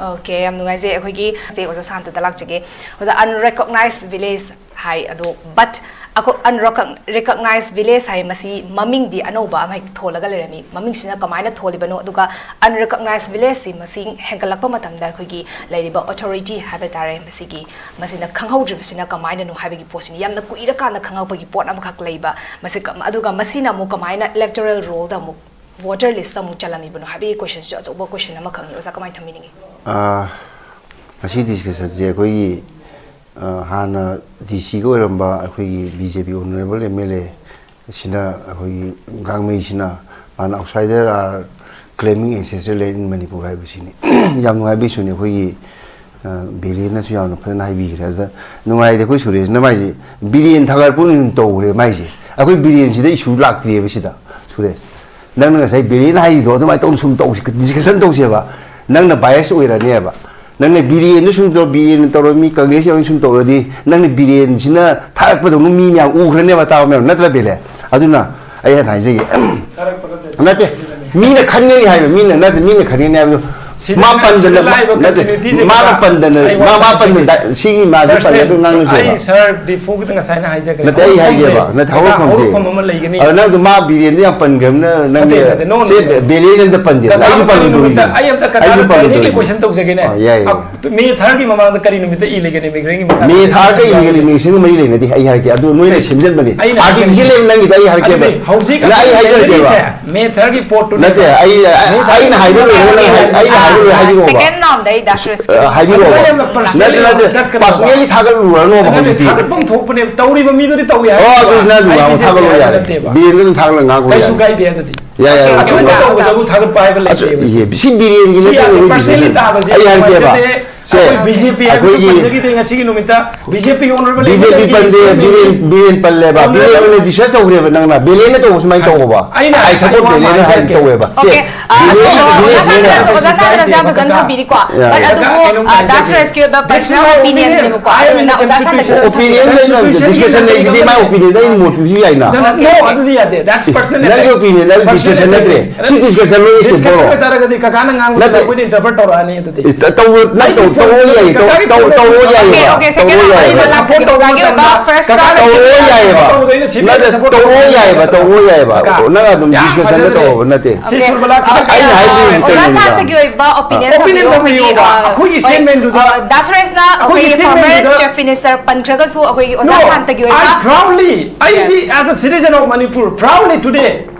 ꯑꯣꯀꯦ, ꯌꯥꯝ ꯅꯨꯡꯉꯥꯏꯖꯩ꯫ ꯑꯩꯈꯣꯏꯒꯤ ꯁꯦ ꯑꯣꯖꯥ ꯁꯥꯟꯇꯗ ꯂꯥꯛꯆꯒꯦ꯫ ꯑꯣꯖꯥ, unrecognized village ꯍꯥꯏ ꯑꯗꯣ, but ꯑꯩꯈꯣꯏ unrecogn- recognized village ꯍꯥꯏ ꯃꯁꯤ ꯃꯃꯤꯡꯗꯤ ꯑꯅꯧꯕ ꯑꯃ ꯍꯦꯛ ꯊꯣꯜꯂꯒ ꯂꯩꯔꯝꯃꯤ꯫ ꯃꯃꯤꯡꯁꯤꯅ ꯀꯃꯥꯏꯅ ꯊꯣꯜꯂꯤꯕꯅꯣ? ꯑꯗꯨꯒ unrecognized village ꯁꯤ ꯃꯁꯤꯡ ꯍꯦꯟꯒꯠꯂꯛꯄ ꯃꯇꯝꯗ ꯑꯩꯈꯣꯏꯒꯤ ꯂꯩꯔꯤꯕ authority ꯍꯥꯏꯕ ꯇꯥꯔꯦ, ꯃꯁꯤꯒꯤ ꯃꯁꯤꯅ ꯈꯪꯍꯧꯗ꯭ꯔꯤꯕꯁꯤꯅ ꯀꯃꯥꯏꯅꯅꯣ ꯍꯥꯏꯕꯒꯤ ꯄꯣꯠꯁꯤꯅꯤ꯫ ꯌꯥꯝꯅ ꯀꯨꯏꯔꯀꯥꯟꯗ ꯈꯪꯉꯛꯄꯒꯤ ꯄꯣꯠ ꯑꯃꯈꯛ ꯂꯩꯕ ꯃꯁꯤ ꯀ- ꯑꯗꯨꯒ ꯃꯁꯤꯅ ꯑꯃꯨꯛ ꯀꯃꯥꯏꯅ electoral roll ꯗ ꯑꯃꯨꯛ voter list ꯇ ꯑꯃꯨꯛ ꯆꯜꯂꯝꯃꯤꯕꯅꯣ ꯍꯥꯏꯕꯒꯤ question ꯁꯨ ꯑꯆꯧꯕ question ꯑꯃꯈꯛꯅꯤ꯫ ꯑꯣꯖꯥ, ꯀꯃꯥꯏꯅ ꯊꯝꯕꯤꯅꯤꯡꯉꯤ? ꯑꯥ, ꯉꯁꯤ discussion ꯁꯦ ꯑꯩꯈꯣꯏꯒꯤ, ꯑꯥ, ꯍꯥꯟꯅ ꯗꯤ ꯁꯤ ꯒ ꯑꯣꯏꯔꯝꯕ ꯑꯩꯈꯣꯏꯒꯤ B J P honourable M L A ꯁꯤꯅ ꯑꯩꯈꯣꯏꯒꯤ ꯒꯥꯡꯃꯩꯁꯤꯅ ꯃꯥꯅ outsider are claiming ancestral land in Manipur ꯍꯥꯏꯕꯁꯤꯅꯤ꯫ ꯌꯥꯝ ꯅꯨꯡꯉꯥꯏꯕ issue ꯅꯤ꯫ ꯑꯩꯈꯣꯏꯒꯤ, ꯑꯥ, ꯕꯤꯔꯦꯟꯅꯁꯨ ꯌꯥꯝꯅ ꯐꯖꯅ ꯍꯥꯏꯕꯤꯈ꯭ꯔꯦ꯫ ꯑꯗꯨꯗ ꯅꯨꯡꯉꯥꯏꯔꯦ ꯑꯩꯈꯣꯏ ꯁꯨꯔꯦꯁꯅ ꯃꯥꯏꯁꯦ ꯕꯤꯔꯦꯟ ꯊꯥꯒꯠꯄ ꯑꯣꯏꯅ ꯇꯧꯈ꯭ꯔꯦ ꯃꯥꯏꯁꯦ꯫ ꯑꯩꯈꯣꯏ ꯕꯤꯔꯦꯟꯁꯤꯗ issue ꯂꯥꯛꯇ꯭ꯔꯤꯑꯕ ꯁꯤꯗ ꯁꯨꯔꯦꯁ꯫ ꯅꯪꯅ ꯉꯁꯥꯏ ꯕꯤꯔꯦꯟ ꯍꯥꯏꯔꯤꯗꯣ ꯑꯗꯨꯃꯥꯏꯅ ꯇꯧꯅ ꯁꯨꯝ ꯇꯧꯁꯤ, discussion ꯇꯧꯁꯦꯕ꯫ ꯅꯪꯅ bias ꯑꯣꯏꯔꯅꯦꯕ꯫ ꯅꯪꯅ ꯕꯤꯔꯦꯟꯗꯨ ꯁꯨꯝ ꯇꯧꯔ, ꯕꯤꯔꯦꯟ ꯇꯧꯔ, ꯃꯤ ꯀꯪꯒ꯭ꯔꯦꯁ ꯌꯥꯎꯔꯤ ꯁꯨꯝ ꯇꯧꯔꯗꯤ, ꯅꯪꯅ ꯕꯤꯔꯦꯟꯁꯤꯅ ꯊꯥꯔꯛꯄꯗꯧꯅ ꯃꯤ ꯃꯌꯥꯝ ꯎꯈ꯭ꯔꯅꯦꯕ, ꯇꯥꯕ ꯃꯌꯥꯝ, ꯅꯠꯇ꯭ꯔ ꯕꯦꯂꯦ? ꯑꯗꯨꯅ ꯑꯩ ꯍꯥꯟꯅ ꯍꯥꯏꯖꯒꯦ꯫ ꯅꯠꯇꯦ, ꯃꯤꯅ ꯈꯟꯒꯅꯤ ꯍꯥꯏꯕ, ꯃꯤꯅ ꯅꯠꯇꯦ, ꯃꯤꯅ ꯈꯟꯒꯅꯤ ꯍꯥꯏꯕꯗꯣ꯫ ꯁꯤꯗ ꯃꯥ ꯄꯟꯗꯅ, ꯁꯤꯗ ꯂꯥꯛꯏꯕ ꯅꯠꯇꯦ, continuity ꯁꯦ ꯃꯥꯅ ꯄꯨꯔꯥ ꯄꯟꯗꯅ, ꯑꯩ ꯃꯥ, ꯋꯥ ꯃꯥ ꯍꯥꯏꯖꯒꯦ꯫ ꯄꯟꯗꯅ, ꯁꯤꯒꯤ ꯃꯥꯁꯦ ꯄꯜꯂꯒ ꯉꯥꯡꯅꯁꯦꯕ꯫ ꯑꯩ ꯁꯥꯔ ꯗꯤꯐꯨ ꯈꯤꯇꯪ ꯉꯁꯥꯏꯅ ꯍꯥꯏꯖꯈ꯭ꯔꯦ꯫ ꯅꯠꯇꯦ, ꯑꯩ ꯍꯧꯔꯛꯐꯝꯁꯦ, ꯍꯥꯏꯒꯦꯕ, ꯅꯠꯇꯦ, ꯀꯀꯥ, ꯍꯧꯔꯛꯐꯝꯁꯦ꯫ ꯍꯧꯔꯛꯐꯝ ꯑꯃ ꯂꯩꯒꯅꯤ꯫ ꯑꯗꯣ ꯅꯪꯗꯣ ꯃꯥ ꯕꯤꯔꯦꯟꯗꯣ ꯌꯥꯝ ꯄꯟꯈ꯭ꯔꯕꯅꯤꯅ, ꯅꯪꯒꯤ ꯅꯠꯇꯦ, ꯅꯠꯇꯦ, no, no, ꯁꯦ no. ꯕꯦꯂꯦꯟꯁ ꯑꯝꯇ ꯄꯟꯗꯦ꯫ ꯀꯀꯥ ꯑꯩꯁꯨ ꯍꯧꯔꯛꯄ ꯄꯟꯒꯗꯧꯔꯤꯅꯦ꯫ ꯅꯨꯃꯤꯠꯇ ꯑꯩ ꯑꯝꯇ ꯀꯀꯥꯗ ꯑꯩꯁꯨ ꯄꯟꯒꯗꯧꯔꯤꯅꯦ꯫ Directly question ꯇꯧꯖꯒꯦꯅꯦ꯫ ꯑꯣ, ꯌꯥꯏ, ꯌꯥꯏ꯫ ꯃꯦ ꯊꯥꯔꯒꯤ ꯃꯃꯥꯡꯗ ꯀꯔꯤ ꯅꯨꯃꯤꯠꯇ ꯏ ꯂꯩꯒꯦ ꯏꯃꯤꯒ꯭ꯔꯦꯟꯒꯤ ꯃꯇꯥꯡꯗ? ꯃꯦ ꯊꯥꯔꯒ ꯏꯃꯤꯒ꯭ꯔꯦꯟꯒꯤ ꯃꯔꯤ ꯂꯩꯅꯗꯦ, ꯑꯩ ꯍꯥꯏꯔꯛꯀꯦ꯫ ꯑꯗꯨ ꯅꯣꯏꯅ ꯁꯦꯝꯖꯤꯟꯕꯅꯤ꯫ ꯑꯩꯅ ꯍꯥꯏꯖꯔꯤꯁꯦ, ꯑꯥꯔꯇꯤꯐꯤꯁꯤꯌꯦꯜ ꯂꯩꯕ ꯅꯪꯒꯤꯗꯣ ꯑꯩ ꯍꯥꯏꯔꯛꯀꯦꯕ꯫ ꯑꯗꯨꯗꯤ ꯍꯧꯖꯤꯛ ꯅꯪ ꯑꯩ ꯍꯥꯏꯖꯔꯛꯀꯦꯕ꯫ ꯂꯩꯅꯔꯤꯁꯦ ꯃꯦ ꯊꯥꯔꯒꯤ ꯄꯣꯠꯇꯨꯅꯦꯕ꯫ ꯅꯠꯇꯦ, ꯑꯩ, ꯃꯦ ꯊꯥꯔꯒꯤ ꯑꯩꯅ ꯍꯥꯏꯕ ꯂꯣꯏꯔꯒ ꯅꯪ ꯍꯥꯏ-, ꯑꯩꯅ ꯍꯥꯏꯕ ꯂꯣꯏꯔꯒ ꯍꯥꯏꯕꯤꯔꯛꯑꯣꯕ꯫ Second round ꯗ ꯑꯩ ꯗꯥꯁ ꯔꯦꯁꯀꯤ ꯑ, ꯍꯥꯏꯕꯤꯔꯛꯑꯣꯕ꯫ ꯑꯗꯨꯃꯥꯏꯅ personally ꯅꯠꯇꯦ, ꯅꯠꯇꯦ, ꯆꯠꯀꯅꯣꯕ꯫ Personally ꯊꯥꯒꯠꯂꯨꯔꯅꯣꯕ ꯑꯗꯨꯅ ꯍꯧꯖꯤꯛꯇꯤ꯫ ꯊꯥꯒꯠꯐꯝ ꯊꯣꯛꯄꯅꯦꯕ꯫ ꯇꯧꯔꯤꯕ ꯃꯤꯗꯨꯗꯤ ꯇꯧꯏ ꯍꯥꯏꯕ ꯑꯣ, ꯑꯗꯨ ꯅꯠꯇꯦ꯫ ꯅꯪ ꯑꯗꯨ ꯑꯩ ꯉꯥꯡꯉꯣ, ꯊꯥꯒꯠꯂꯣ ꯌꯥꯔꯦ꯫ ꯅꯠꯇꯦꯕ꯫ ꯕꯤꯔꯦꯟꯗ ꯑꯗꯨꯝ ꯊꯥꯒꯠꯂꯒ ꯉꯥꯡꯉꯣ ꯀꯩꯁꯨ ꯌꯥꯔꯦ꯫ ꯀꯥꯏꯗꯦ ꯑꯗꯨꯗꯤ꯫ ꯌꯥꯏ, ꯌꯥꯏ, ꯑꯣꯀꯦ, ꯑꯣꯀꯦ, ꯑꯆꯨꯝꯕ ꯑꯣꯖꯥ, ꯇꯧꯕꯗꯕꯨ ꯑꯣꯖꯥ꯫ ꯊꯥꯒꯠꯄ ꯍꯥꯏꯕ ꯑꯆꯨ-, ꯂꯩꯇꯦꯕ ꯁꯤ꯫ ꯌꯦ-, ꯁꯤ ꯕꯤꯔꯦꯟꯒꯤ ꯁꯤ ꯅꯠꯇꯦ, ꯌꯥꯗꯦ, ꯑꯩꯈꯣꯏ personally ꯕꯤꯖꯤꯅꯦꯁ꯫ ꯇꯥꯕꯁꯦ ꯑꯩ ꯍꯥꯏꯔꯛꯀꯦꯕ꯫ ꯅꯨꯡꯉꯥꯏꯖꯗꯦ꯫ ꯁꯦ, ꯑꯩꯈꯣꯏ ꯕꯤ ꯖꯦ ꯄꯤ ꯍꯥꯏꯕꯁꯨ ꯑꯩꯈꯣꯏꯒꯤ ꯄꯟꯖꯈꯤꯗꯦ ꯉꯁꯤꯒꯤ ꯅꯨꯃꯤꯠꯇ꯫ ꯕꯤ ꯖꯦ ꯄꯤꯒꯤ honourable ꯕꯤ ꯖꯦ ꯄꯤ ꯂꯩꯔꯤꯕꯗꯤ ꯄꯟꯗꯦ, ꯁꯤꯗ ꯕꯤꯔꯦꯟ, ꯂꯩꯔꯤ꯫ ꯕꯤꯔꯦꯟ ꯄꯜꯂꯦꯕ꯫ ꯕꯤꯔꯦꯟ honourable ꯑꯣꯏꯅ discuss ꯇꯧꯈ꯭ꯔꯦꯕ ꯅꯪꯅ꯫ ꯕꯦꯂꯦꯟꯅ ꯇꯧꯕ ꯁꯨꯃꯥꯏꯅ ꯇꯧꯕ꯫ ꯑꯩꯅ, I support ꯑꯩ ꯋꯥ ꯕꯦꯂꯦꯟꯅ ꯍꯥꯏꯅ ꯍꯥꯏꯔꯛꯀꯦ꯫ ꯇꯧꯋꯦꯕ꯫ ꯁꯦ, ꯑꯣꯀꯦ, ꯑ, ꯕꯤꯔꯦꯟ, ꯑꯗꯣ ꯕꯤꯔꯦꯟ ꯑꯣꯖꯥ ꯁꯥꯟꯇꯅꯁꯨ, ꯑꯣꯏꯅ ꯑꯣꯖꯥ ꯁꯥꯟꯇꯅꯁꯨ ꯌꯥꯝ ꯐꯖꯅ ꯊꯝꯕꯤꯔꯤꯀꯣ꯫ ꯌꯥ꯫ But ꯑꯗꯨꯕꯨ, ꯀꯩꯅꯣꯝ ꯑ, ꯗꯥꯁ ꯍꯥꯏꯖꯒꯦ꯫ ꯔꯦꯁꯀꯤ ꯑꯣꯏꯕ That's personal my opinion opinion. ꯑꯃꯅꯦꯕꯀꯣ꯫ I am in ꯑꯗꯨꯅ a ꯑꯣꯖꯥ ꯁꯥꯟꯇꯅꯁꯨ contribution. ꯑꯗꯨꯝ ꯊꯝꯕꯤꯔꯒꯦ꯫ Opinion ꯂꯩꯅꯕꯗ discussion ꯂꯩꯅꯕꯗꯤ ꯃꯥꯏ opinion ꯗ ꯑꯩ ꯃꯣꯠ ꯄꯤꯕꯁꯨ ꯌꯥꯏꯅ꯫ No, no, okay, okay. ꯑꯗꯨꯗꯤ ꯌꯥꯗꯦ꯫ That's personal ꯅꯪꯒꯤ attack. Opinion ꯗ ꯑꯩ personal discussion attack ꯅꯠꯇ꯭ꯔꯦ꯫ ꯅꯠꯇꯦ꯫ ꯁꯤ discussion ꯂꯣꯏ discussion ꯇꯧꯔꯣ꯫ ꯑꯣꯏꯇꯥꯔꯒꯗꯤ ꯀꯀꯥꯅ ꯉꯥꯡꯕꯗꯨꯗ ꯅꯠꯇꯦ꯫ ꯑꯩꯈꯣꯏꯅ interpret ꯇꯧꯔꯛꯑꯅꯤ ꯑꯗꯨꯗꯤ꯫ ꯏ-, ꯇ-, ꯇꯧꯔꯣ, ꯅꯪ ꯀꯀꯥꯒꯤ ꯇꯧ-, ꯇꯧꯔꯣ point ꯌꯥꯏꯌꯦ, ꯇꯧ-, ꯀꯀꯥꯒꯤ ꯇꯧ-, point ꯇꯧꯔꯣ ꯌꯥꯏꯌꯦ꯫ ꯑꯣꯀꯦ, ꯑꯣꯀꯦ, second ꯇꯧꯔꯣ round ꯌꯥꯏꯌꯦ꯫ ꯑꯩ ꯃꯥ ꯂꯥꯛꯆꯒꯦ, ꯁꯥꯟꯇꯅꯁꯨ ꯑꯣꯖꯥꯒꯤ ꯑꯣꯏꯕ first round ꯇꯧꯔꯣ ꯌꯥꯏꯌꯦꯕ꯫ ꯇꯧꯕꯗꯣ ꯑꯩꯅ ꯁꯤꯕꯤꯔꯒ ꯅꯠꯇꯦ, support ꯇꯧꯔꯣ ꯇꯧꯕ ꯌꯥꯏꯌꯦꯕ, ꯇꯧꯔꯣ ꯌꯥꯏꯌꯦꯕ꯫ ꯀꯀꯥ, ꯅꯪ ꯑꯗꯨꯝ ꯌꯥꯝ discussion ꯗ ꯐꯖꯗꯦ꯫ ꯇꯧꯕ ꯅꯠꯇꯦ꯫ ꯁꯤ ꯑꯣꯀꯦ꯫ ꯁꯨꯔꯕꯂꯥ, ꯑ, ꯈꯤꯇꯪ ꯑ, ꯑꯩꯅ ꯍꯥꯏꯕꯗꯤ ꯑ, ꯑꯣꯖꯥ ꯀꯩꯅꯣꯅꯤꯗ꯫ ꯁꯥꯟꯇꯒꯤ ꯑꯣꯏꯕ opinion opinion ꯊꯝꯕꯤꯌꯨ, ꯊꯝꯕꯤꯌꯨ꯫ ꯑꯩꯈꯣꯏꯒꯤ, ꯑ, ꯑꯩꯈꯣꯏꯒꯤ ꯍꯣꯏ, statement ꯗꯨꯗ, ꯑ, ꯗꯥꯁ ꯔꯦꯁꯅ ꯑꯩꯈꯣꯏꯒꯤ ꯑꯩꯈꯣꯏꯒꯤ former statement ꯗꯨꯗ, chief minister ꯄꯟꯈ꯭ꯔꯒꯁꯨ ꯑꯩꯈꯣꯏꯒꯤ ꯑꯣꯖꯥ no, ꯁꯥꯟꯇꯒꯤ ꯑꯣꯏꯕ I proudly, ꯑꯩꯗꯤ Yes. as a citizen of Manipur, proudly today,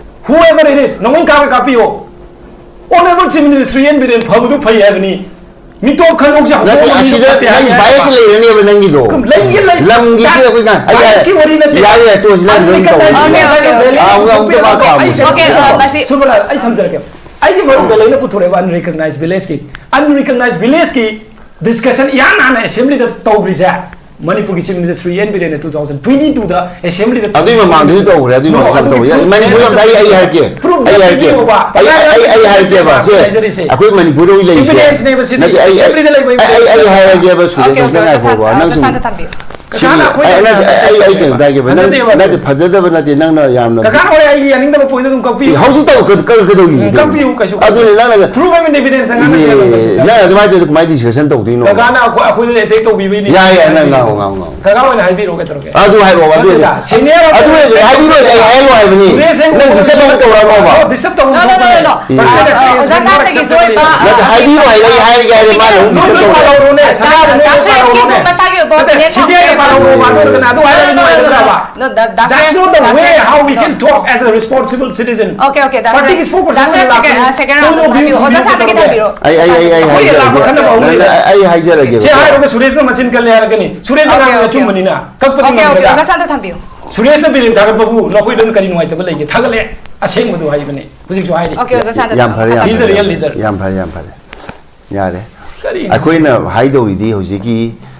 whoever it is, ꯅꯣꯡꯃꯩ ꯀꯥꯞꯄ ꯀꯥꯞꯄꯤꯌꯣ꯫ Honourable Chief Minister Shri N Biren ꯐꯕꯗꯨ ꯐꯩ ꯍꯥꯏꯕꯅꯤ꯫ ꯃꯤꯇꯣꯞ ꯈꯟꯗꯣꯛꯁꯦ ꯅꯠꯇꯦ, ꯍꯧꯗꯣꯛꯑꯒ ꯑꯁꯤꯗ ꯃꯤꯇꯣꯞ ꯐꯠꯇꯦ ꯅꯪ ꯍꯥꯏ bias ꯍꯥꯏꯕ꯫ ꯂꯩꯔꯅꯦꯕ ꯅꯪꯒꯤꯗꯣ꯫ ꯂꯩꯒꯦ ꯂꯩ꯫ ꯂꯝꯒꯤꯁꯨ that's ꯑꯩꯈꯣꯏ ꯉꯥꯡ-, ꯑꯩ bias ꯀꯤ ꯋꯥꯔꯤ ꯅꯠꯇꯦ꯫ ꯌꯥꯔꯦ, ꯌꯥꯔꯦ, ꯇꯣꯛꯑꯁꯤ, ꯅꯪ ꯑꯗꯨꯝ unrecognized ꯇꯧꯔꯣ꯫ Village ꯍꯥꯏꯕ ꯑꯥ, valley ꯑꯃꯨꯛ ꯑꯃꯨꯛꯇ ꯃꯥ ꯊꯣꯛꯄ ꯈꯥꯝꯃꯣ꯫ ꯑꯩ ꯑꯣꯀꯦ, ꯑ, ꯃꯁꯤ ꯁꯨꯔꯕꯂꯥ, ꯑꯩ ꯊꯝꯖꯔꯛꯀꯦ꯫ ꯑꯩꯒꯤ ꯃꯔꯨꯞ ꯕꯦꯂꯦꯅ ꯄꯨꯊꯣꯔꯛꯑꯦꯕ unrecognized village ꯀꯤ꯫ Unrecognized village ꯀꯤ discussion ꯏꯍꯥꯟ ꯍꯥꯟꯅ assembly ꯗ ꯇꯧꯈ꯭ꯔꯤꯁꯦ ꯃꯅꯤꯄꯨꯔꯒꯤ Chief Minister ꯁ꯭ꯔꯤ ꯑꯦꯟ ꯕꯤꯔꯦꯟꯅ two thousand twenty two ꯗ assembly ꯗ ꯑꯗꯨꯏ ꯃꯃꯥꯡꯗꯁꯨ ꯇꯧꯈ꯭ꯔꯦ꯫ ꯑꯗꯨꯏ ꯃꯃꯥꯡꯗ ꯇꯧꯈ꯭ꯔꯦ꯫ ꯃꯅꯤꯄꯨꯔ ꯑꯝꯗ ꯑꯩ ꯑꯩ ꯍꯥꯏꯔꯛꯀꯦ꯫ ꯑꯩ ꯍꯥꯏꯔꯛꯀꯦ꯫ ꯑꯩ ꯑꯩ ꯑꯩ ꯍꯥꯏꯔꯛꯀꯦꯕ꯫ ꯁꯦ, ꯑꯩꯈꯣꯏ ꯃꯅꯤꯄꯨꯔꯗ ꯍꯧꯖꯤꯛ ꯂꯩꯔꯤꯁꯦ꯫ ꯅꯠꯇꯦ, ꯑꯩ ꯑꯩ ꯑꯩ ꯍꯥꯏꯔꯛꯀꯦꯕ꯫ ꯁꯨꯔꯦꯁ, ꯅꯪ ꯉꯥꯏꯈꯣꯕ꯫ ꯅꯪ ꯁꯨꯝ ꯑꯩ ꯑꯩ ꯑꯩ ꯑꯩ ꯀꯩꯅꯣꯝꯇ ꯍꯥꯏꯒꯦꯕ꯫ ꯅꯪ ꯅꯠꯇꯦ, ꯐꯖꯗꯕ ꯅꯠꯇꯦ꯫ ꯅꯪꯅ ꯌꯥꯝꯅ ꯀꯀꯥꯅ ꯍꯣꯔꯦꯟ ꯑꯩꯒꯤ ꯌꯥꯅꯤꯡꯗꯕ ꯄꯣꯏꯟꯗ ꯑꯗꯨꯝ ꯀꯛꯄꯤꯌꯨ꯫ ꯍꯧꯖꯤꯛ ꯇꯧ-, ꯀꯛ-, ꯀꯛ-, ꯀꯛꯀꯗꯧꯅꯤ꯫ ꯎꯝ, ꯀꯛꯄꯤꯌꯨ, ꯀꯩꯁꯨ ꯑꯗꯨꯅꯦ ꯅꯪꯅ ꯄ꯭ꯔꯨꯐ ꯑꯃ ꯑꯦꯚꯤꯗꯦꯟꯁ ꯑꯉꯥꯡꯅ ꯁꯦꯝꯃꯒ ꯀꯩꯁꯨ ꯀꯥꯏꯗꯦ꯫ ꯅꯪ ꯑꯗꯨꯃꯥꯏꯅ ꯇꯧꯔꯗꯤ ꯀꯃꯥꯏꯅ ꯗꯤꯁꯀꯁꯟ ꯇꯧꯗꯣꯏꯅꯣ? ꯀꯀꯥꯅ ꯑꯩꯈꯣꯏ, ꯑꯩꯈꯣꯏꯗ ꯑꯦꯇꯦꯛ ꯇꯧꯕꯤꯕꯩꯅꯤ꯫ ꯌꯥꯏ, ꯌꯥꯏ, ꯅꯪ ꯉꯥꯡꯉꯣ, ꯉꯥꯡꯉꯣ, ꯉꯥꯡꯉꯣ꯫ ꯀꯀꯥ ꯑꯣꯏꯅ ꯍꯥꯏꯕꯤꯔꯣ, ꯀꯩꯗꯧꯔꯒꯦ? ꯑꯗꯨ ꯍꯥꯏꯔꯛꯑꯣ, ꯑꯗꯨ ꯅꯠꯇꯦꯗ, ꯁꯦꯅꯤꯌꯔ ꯑꯗꯨ ꯑꯣꯏꯔꯗꯤ ꯍꯥꯏꯕꯤꯔꯣꯏꯗꯤ ꯑꯩ ꯍꯥꯏꯔꯣ ꯍꯥꯏꯕꯅꯤ꯫ ꯁꯨꯔꯦꯁ ꯍꯦꯡ ꯅꯪ ꯗꯤꯁꯇꯔꯕ ꯑꯃꯨꯛ ꯇꯧꯔꯛꯑꯅꯣꯕ꯫ ꯑꯣ, ꯗꯤꯁꯇꯔꯕ ꯇꯧꯕ No, no, no, no, no. ꯊꯣꯛꯄꯅꯦ꯫ Personal attack is not acceptable. ꯑꯣꯖꯥ ꯁꯥꯟꯇꯒꯤꯁꯨ ꯑꯣꯏꯕ, ꯅꯠꯇꯦ, ꯍꯥꯏꯕꯤꯔꯣ ꯍꯥꯏꯔꯦ, ꯑꯩ ꯍꯥꯏꯔꯒꯦ ꯍꯥꯏꯔꯦ, ꯃꯥꯅ ꯑꯃꯨꯛ ꯅꯣꯏ, ꯗꯤꯁꯇꯔꯕ ꯅꯣꯏ ꯇꯧꯔꯛꯑꯣ꯫ ꯄꯥꯜꯍꯧꯔꯣꯅꯦ, ꯁꯅꯥꯗꯣ ꯅꯣꯏ, ꯅꯣꯏ ꯗꯥ ꯁꯨꯔꯦꯁꯀꯤꯁꯨ ꯄꯥꯜꯍꯧꯔꯣꯅꯦ꯫ ꯃꯁꯥꯒꯤ ꯑꯣꯏꯕ ꯅꯠꯇꯦ, ꯑꯣꯄꯤꯅꯤꯌꯟ ꯁꯤꯕꯤꯑꯥꯏꯅ ꯊꯝꯕꯤꯌꯨ꯫ ꯄꯥꯜꯍꯧꯔꯣꯕ, ꯑꯗꯨ ꯑꯣꯏꯔꯒꯅ ꯑꯗꯨ ꯍꯥꯏꯔꯒ No, no, no, no, no, no. ꯅꯨꯡꯉꯥꯏꯒꯗ꯭ꯔꯕ? No, the, the That's not the way how we can talk as a responsible citizen꯫ Okay, okay, that's right. ꯄꯥꯔꯇꯤꯒꯤ ꯏꯁꯄꯣꯛ ꯄꯔꯁꯟ ꯂꯥꯛꯄꯅꯤ꯫ ꯁꯦꯀꯦꯟ ꯔꯥꯎꯟꯗ ꯊꯝꯕꯤꯌꯨ꯫ ꯑꯣꯖꯥ ꯁꯥꯟꯇꯒꯤ ꯊꯝꯕꯤꯔꯣ꯫ ꯑꯩ ꯑꯩ ꯑꯩ ꯑꯩ ꯑꯩꯈꯣꯏ ꯍꯥꯏꯖꯔꯒꯦ꯫ ꯑꯔꯥꯞꯄ ꯈꯟꯅꯕ ꯍꯧꯅꯔꯦ꯫ ꯑꯩ ꯑꯩ ꯍꯥꯏꯖꯔꯒꯦ꯫ ꯁꯤ ꯍꯥꯏꯔꯒ ꯁꯨꯔꯦꯁꯅ ꯃꯆꯤꯟ ꯀꯜꯂꯦ ꯍꯥꯏꯔꯛꯀꯅꯤ꯫ ꯁꯨꯔꯦꯁꯅ Okay, ꯉꯥꯡꯕꯗ okay. ꯑꯆꯨꯝꯕꯅꯤꯅ ꯀꯛꯄꯗꯤ Okay, okay. ꯉꯝꯒꯗ꯭ꯔꯥ? ꯑꯣꯖꯥ ꯁꯥꯟꯇ ꯊꯝꯕꯤꯌꯨ꯫ ꯁꯨꯔꯦꯁꯅ ꯕꯤꯔꯦꯟ ꯊꯥꯒꯠꯄꯕꯨ ꯅꯈꯣꯏꯗꯅ ꯀꯔꯤ ꯅꯨꯡꯉꯥꯏꯇꯕ ꯂꯩꯒꯦ? ꯊꯥꯒꯠꯂꯦ꯫ ꯑꯁꯦꯡꯕꯗꯨ ꯍꯥꯏꯕꯅꯦ꯫ ꯍꯧꯖꯤꯛꯁꯨ ꯍꯥꯏꯔꯤ꯫ Okay, ꯑꯣꯖꯥ ꯁꯥꯟꯇ ꯌꯥꯝ ꯊꯝꯕꯤꯌꯨ꯫ ꯐꯔꯦ, ꯌꯥꯝ He's the ꯐꯔꯦ꯫ Real leader. ꯌꯥꯝ ꯐꯔꯦ, ꯌꯥꯝ ꯐꯔꯦ꯫ ꯌꯥꯔꯦ꯫ ꯀꯔꯤꯅꯣ? ꯑꯩꯈꯣꯏꯅ ꯍꯥꯏꯗꯧꯔꯤꯗꯤ ꯍꯧꯖꯤꯛꯀꯤ